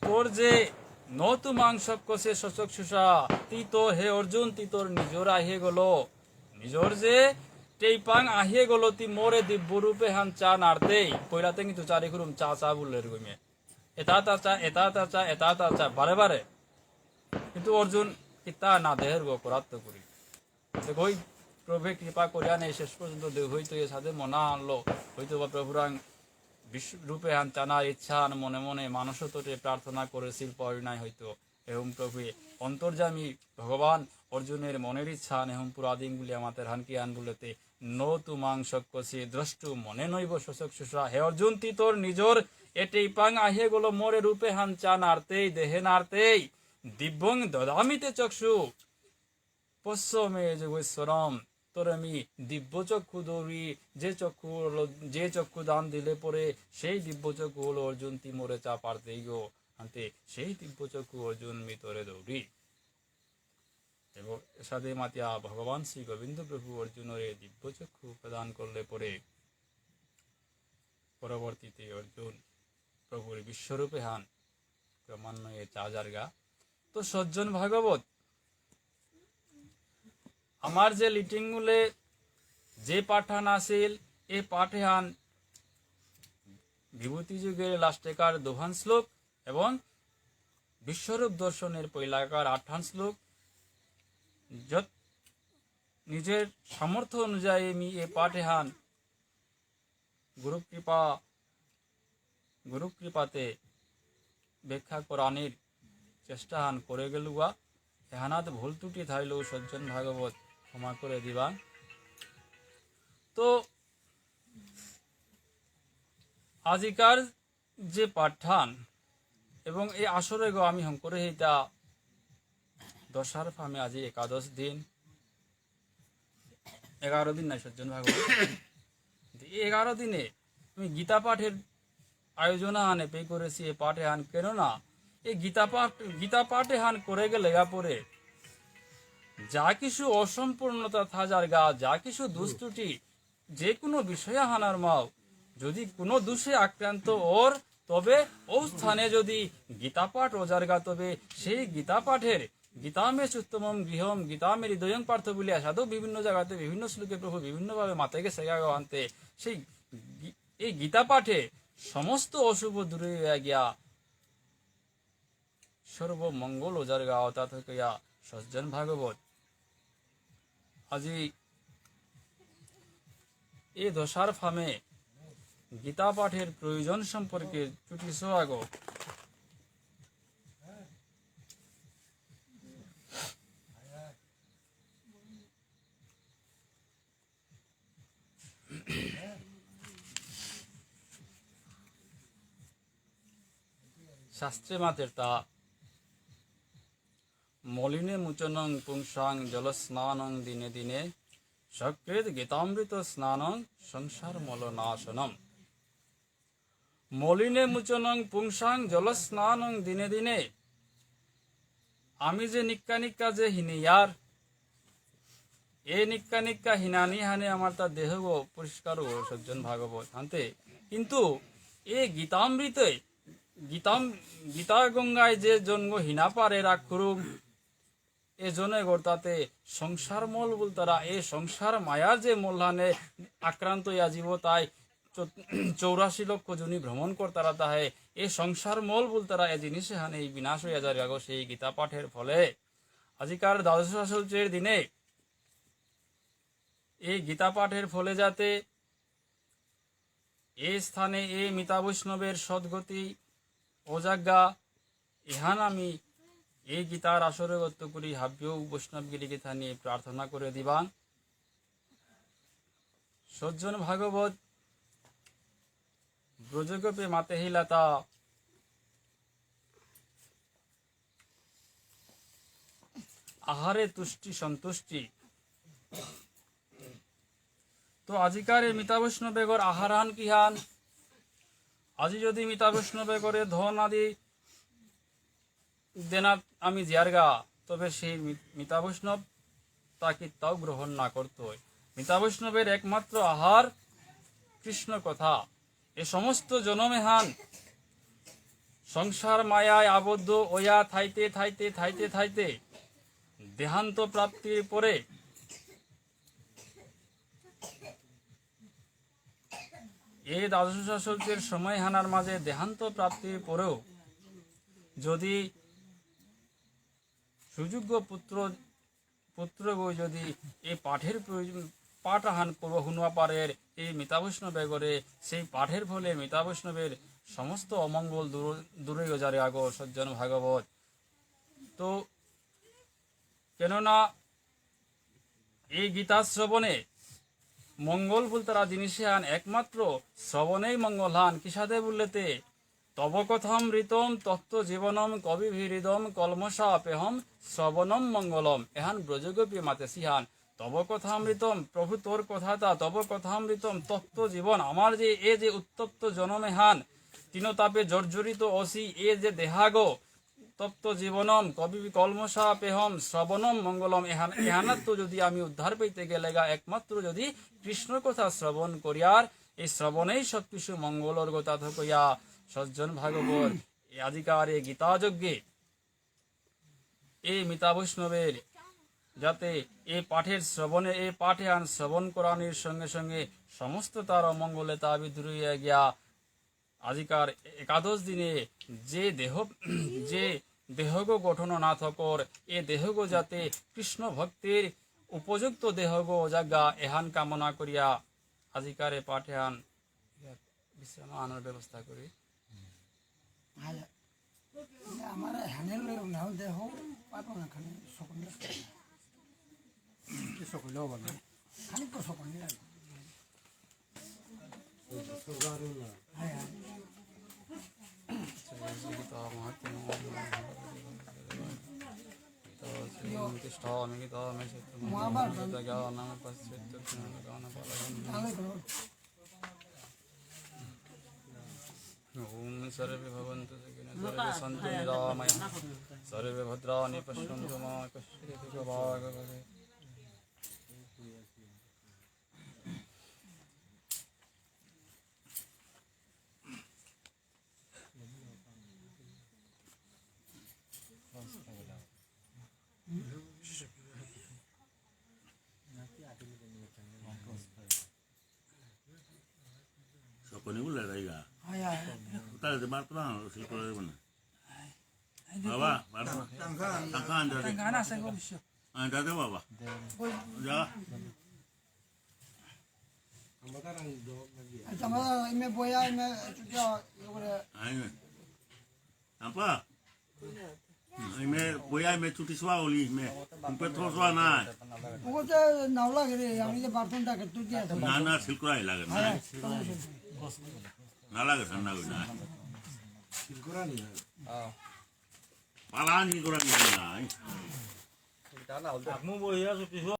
তোর যে ন তু মাং শক্যসে সচক্ষুষা", তি তো হে অর্জুন, তি তোর নিজর আহিয়ে গেল, নিজর যে টেইপাং আহিয়ে গেল, তি মোরে দিব্য রূপে হান চা নারতেই, পৈলাতে কিন্তু চারি খুরুম চা চা বললে রে গইমে। এতা তা চা, এতা তা চা, এতা তা চা, বারে বারে। কিন্তু অর্জুন কিতা না দেহের গো করাত্ত করি। দেখো, ওই প্রভু কৃপা করিয়া নেই, শেষ পর্যন্ত দেহ হইতো এ সাথে মনা আনলো। হয়তো বা প্রভুরাং বিশ-, রূপে হান চানার ইচ্ছা হান মনে মনে মানস তটে প্রার্থনা করেছিল, পারি নাই হয়তো। এহম প্রভু অন্তর্যামী ভগবান অর্জুনের মনের ইচ্ছা হান এহম পুরা দিন গুলি আমাদের হান কি আন বলেতে, "ন তু মাং শক্যসে দ্রষ্টু মনেনৈব সচক্ষুষা।" হে অর্জুন, তি তোর নিজর এটেইপাং আহিয়ে গেল মোরে রূপে হান চা নারতেই, দেহে নারতেই, "দিব্যং দদামি তে চক্ষু পশ্য মে যোগেশ্বরম।" তোরে আমি দিব্য চক্ষু দৌরি, যে চক্ষু হলো, যে চক্ষু দান দিলে পরে সেই দিব্য চক্ষু হলো অর্জুন তি মোরে চা পারতেই গো। আনতে সেই দিব্য চক্ষু অর্জুন মি তোরে দৌরি। এবং এসাদে মাতিয়া ভগবান শ্রী গোবিন্দ প্রভু অর্জুনরে দিব্য চক্ষু প্রদান করলে পরে পরবর্তীতে অর্জুন প্রভুর বিশ্বরূপে হান ক্রমান্বয়ে চা যারগা। তো সজ্জন ভাগবত, আমার যে লিটিং মূলে যে পাঠান আছিল, এ পাঠে হান বিভূতি যুগের লাস্টেকার দুহান শ্লোক এবং বিশ্বরূপ দর্শনের পৈলাকার আঠান শ্লোক, যত নিজের সামর্থ্য অনুযায়ী আমি এ পাঠে হান গুরু কৃপা, গুরু কৃপাতে ব্যাখ্যা করানির চেষ্টা হান করে গেলুয়া। এহানাত ভুল ত্রুটি থাইলেও সজ্জন ভাগবত ক্ষমা করে দিবা। তো আজিকার যে পাঠান এবং এই আসরে গো আমি হংকরে হেইতা দশার ফামে আজি একাদশ দিন, এগারো দিন নাই সজ্জন ভাগবত। এই এগারো দিনে আমি গীতা পাঠের আয়োজন হান এপে করেসি এ পাঠ এহান। কেননা এ গীতা পাঠ, গীতা পাঠ এহান করে গেলেগা পরে যা কিছু অসম্পূর্ণতা থাজারগা, যা কিছু দুষ ত্রুটি, যে কোনো বিষয় হানার মাও যদি কোনো দোষে আক্রান্ত অর, তবে ও স্থানে যদি গীতা পাঠ অজারগা, তবে সেই গীতা পাঠের গীতামে চোত্তমম গৃহম, গীতামে হৃদয়ং পার্থ বলিয়া সাধু বিভিন্ন জায়গাতে বিভিন্ন শ্লোকে প্রভু বিভিন্নভাবে মাতে গেসেগা গো আনতে। সেই গী-, এই গীতা পাঠে সমস্ত অশুভ দূরে হইয়া গিয়া সর্বমঙ্গল অজারগা অতা থকইয়া সজ্জন ভাগবত। আজি এ দশার ফামে গীতা পাঠের প্রয়োজন সম্পর্কে চুটি সোয়াগো। শাস্ত্রে মাতের তা, মলিনে মুচনং পুংসাং জলস্নানং দিনে দিনে, সকৃৎ গীতামৃত স্নানং সংসার মল নাশনম। মলিনে মুচনং পুংসাং জলস্নানং দিনে দিনে। আমি যে নিক্কা নিক্কা যে হিনিয়ার, এ নিক্কা নিক্কা হিনানি হানে আমার তা দেহগো পরিষ্কার হবো সজ্জন ভাগবত হানতে। কিন্তু এ গীতামৃতে, গীতাম-, গীতা গঙ্গায় যে জনগো হিনা পারে রাগ করুক, এ জনগর তাতে সংসার মল বুলতারা, এ সংসার মায়ার যে মলহানে আক্রান্ত ইয়া জীব তাই চৌ-, চৌরাশি লক্ষ যোনি ভ্রমণ করতারা তাহে, এ সংসার মল বুলতারা এ জিনিস হানে এই বিনাশ হইয়া যার গাগো সেই গীতা পাঠের ফলে। আজিকার দ্বাদশ শাসুচের দিনে এই গীতা পাঠের ফলে যাতে এ স্থানে এ মিতা বৈষ্ণবের সদ্গতি অজাগা, এহান আমি এই গীতার আসরে গত্ত করি হাবিও বৈষ্ণব গিরি গীতা নিয়ে প্রার্থনা করে দিবাং। সজ্জন ভাগবত ব্রজগোপে মাতেহিলাতা আহারে তুষ্টি সন্তুষ্টি। তো আজিকার এই মিতা বৈষ্ণব বেগর আহারহান কিহান? আজি যদি মিতা বৈষ্ণব বেগরে ধন আদি দেনা আমি জিয়ারগা, তবে সেই মি-, মিতা বৈষ্ণব তা কিত্তাও গ্রহণ না করতই। মিতা বৈষ্ণবের একমাত্র আহার কৃষ্ণ কথা। এ সমস্ত জনমেহান সংসার মায়ায় আবদ্ধ ওয়া থাইতে থাইতে থাইতে থাইতে দেহান্ত প্রাপ্তির পরে এই দ্বাদশ শাসকের সময় হানার মাঝে দেহান্ত প্রাপ্তির পরেও যদি সুযোগ্য পুত্র, পুত্রগো যদি এই পাঠের প্রয়োজন, পাঠ আহান করব হুনুয়া পারের এই মিতা বৈষ্ণব বেগরে, সেই পাঠের ফলে মিতা বৈষ্ণবের সমস্ত অমঙ্গল দূর, দূরে যারে আগো সজ্জন ভাগবত। তো কেননা এই গীতা শ্রবণে মঙ্গল বুলতারা জিনিসে আন একমাত্র শ্রবণেই মঙ্গল হান। কিসাদে বললেতে, তব কথামৃতম তত্ত্ব জীবনম কবিভিরিদম কলমশাপেহম শ্রবণম মঙ্গলম। এহান ব্রজগোপী মাতে সিহান। তব কথামৃতম, প্রভু তোর কথাতা, তব কথামৃতম তত্ত্ব জীবন। আমার যে এ যে উত্তপ্ত জনম এহান, তিন তাপে জর্জরিত অসি এ যে দেহাগো, তপ্ত জীবনম কবি কলমশাপেহম শ্রবণম মঙ্গলম। এহান, এহানাত্ত যদি আমি উদ্ধার পেতে গেলেগা একমাত্র যদি কৃষ্ণ কথা শ্রবণ করিয়ার, এই শ্রবণেই সব কিছু মঙ্গলর কথা থকইয়া সজ্জন ভাগবত এই আজিকার এই গীতা যজ্ঞে এই মিতা বৈষ্ণবের যাতে এই পাঠের শ্রবণে, এই পাঠে আন শ্রবণ করানির সঙ্গে সঙ্গে সমস্ত তার অমঙ্গলে তা বিদ্রুইয়া গিয়া আজিকার একাদশ দিনে যে দেহ, যে দেহগ গঠন না থকর, এ দেহগ যাতে কৃষ্ণ ভক্তির উপযুক্ত দেহগ জাগা এহান কামনা করিয়া আজিকার এ পাঠ এহান বিশ্রাম আনার ব্যবস্থা করি। আমার হ্যান্ডেল নাও দেহ পাবো না খালি সকল কি সকল হবো না। খালি তো সকল লাগে। ॐ सर्वे भवन्तु सुखिनः सर्वे सन्तु निरामयाः सर्वे भद्राणि पश्यन्तु मा कश्चित् दुःखभाग् भवेत्। সকনি বুলে রাইগা। হয়, হয়। তাহলে তো মারতো না, সিল করে দেবো না। এই যে বাবা, মারতো না। টাকা আনতে দে। টাকা আনা আছে গো, বিশ্ব। আনতে দে বাবা। ওই যা। আচ্ছা, আমার এমএ বয়া, এমএ চুটিয়া, ইয়ে করে। আইনে। আপা? এমএ বয়া, এমএ চুটি সোয়া হলি, এমএ। উপে থো সোয়া না। ওগো তো নাও লাগে রে, আমি যে বার্তন থাকে, তুই দিয়ে আসো। না, না, সিল করাই লাগে না। হ্যাঁ, চলো, চলো। না লাগে, ঠান্ডা হই না। সিল করা নেই। পালান সিল করা নেই না। আপনি বইয়া চুটি সোয়া।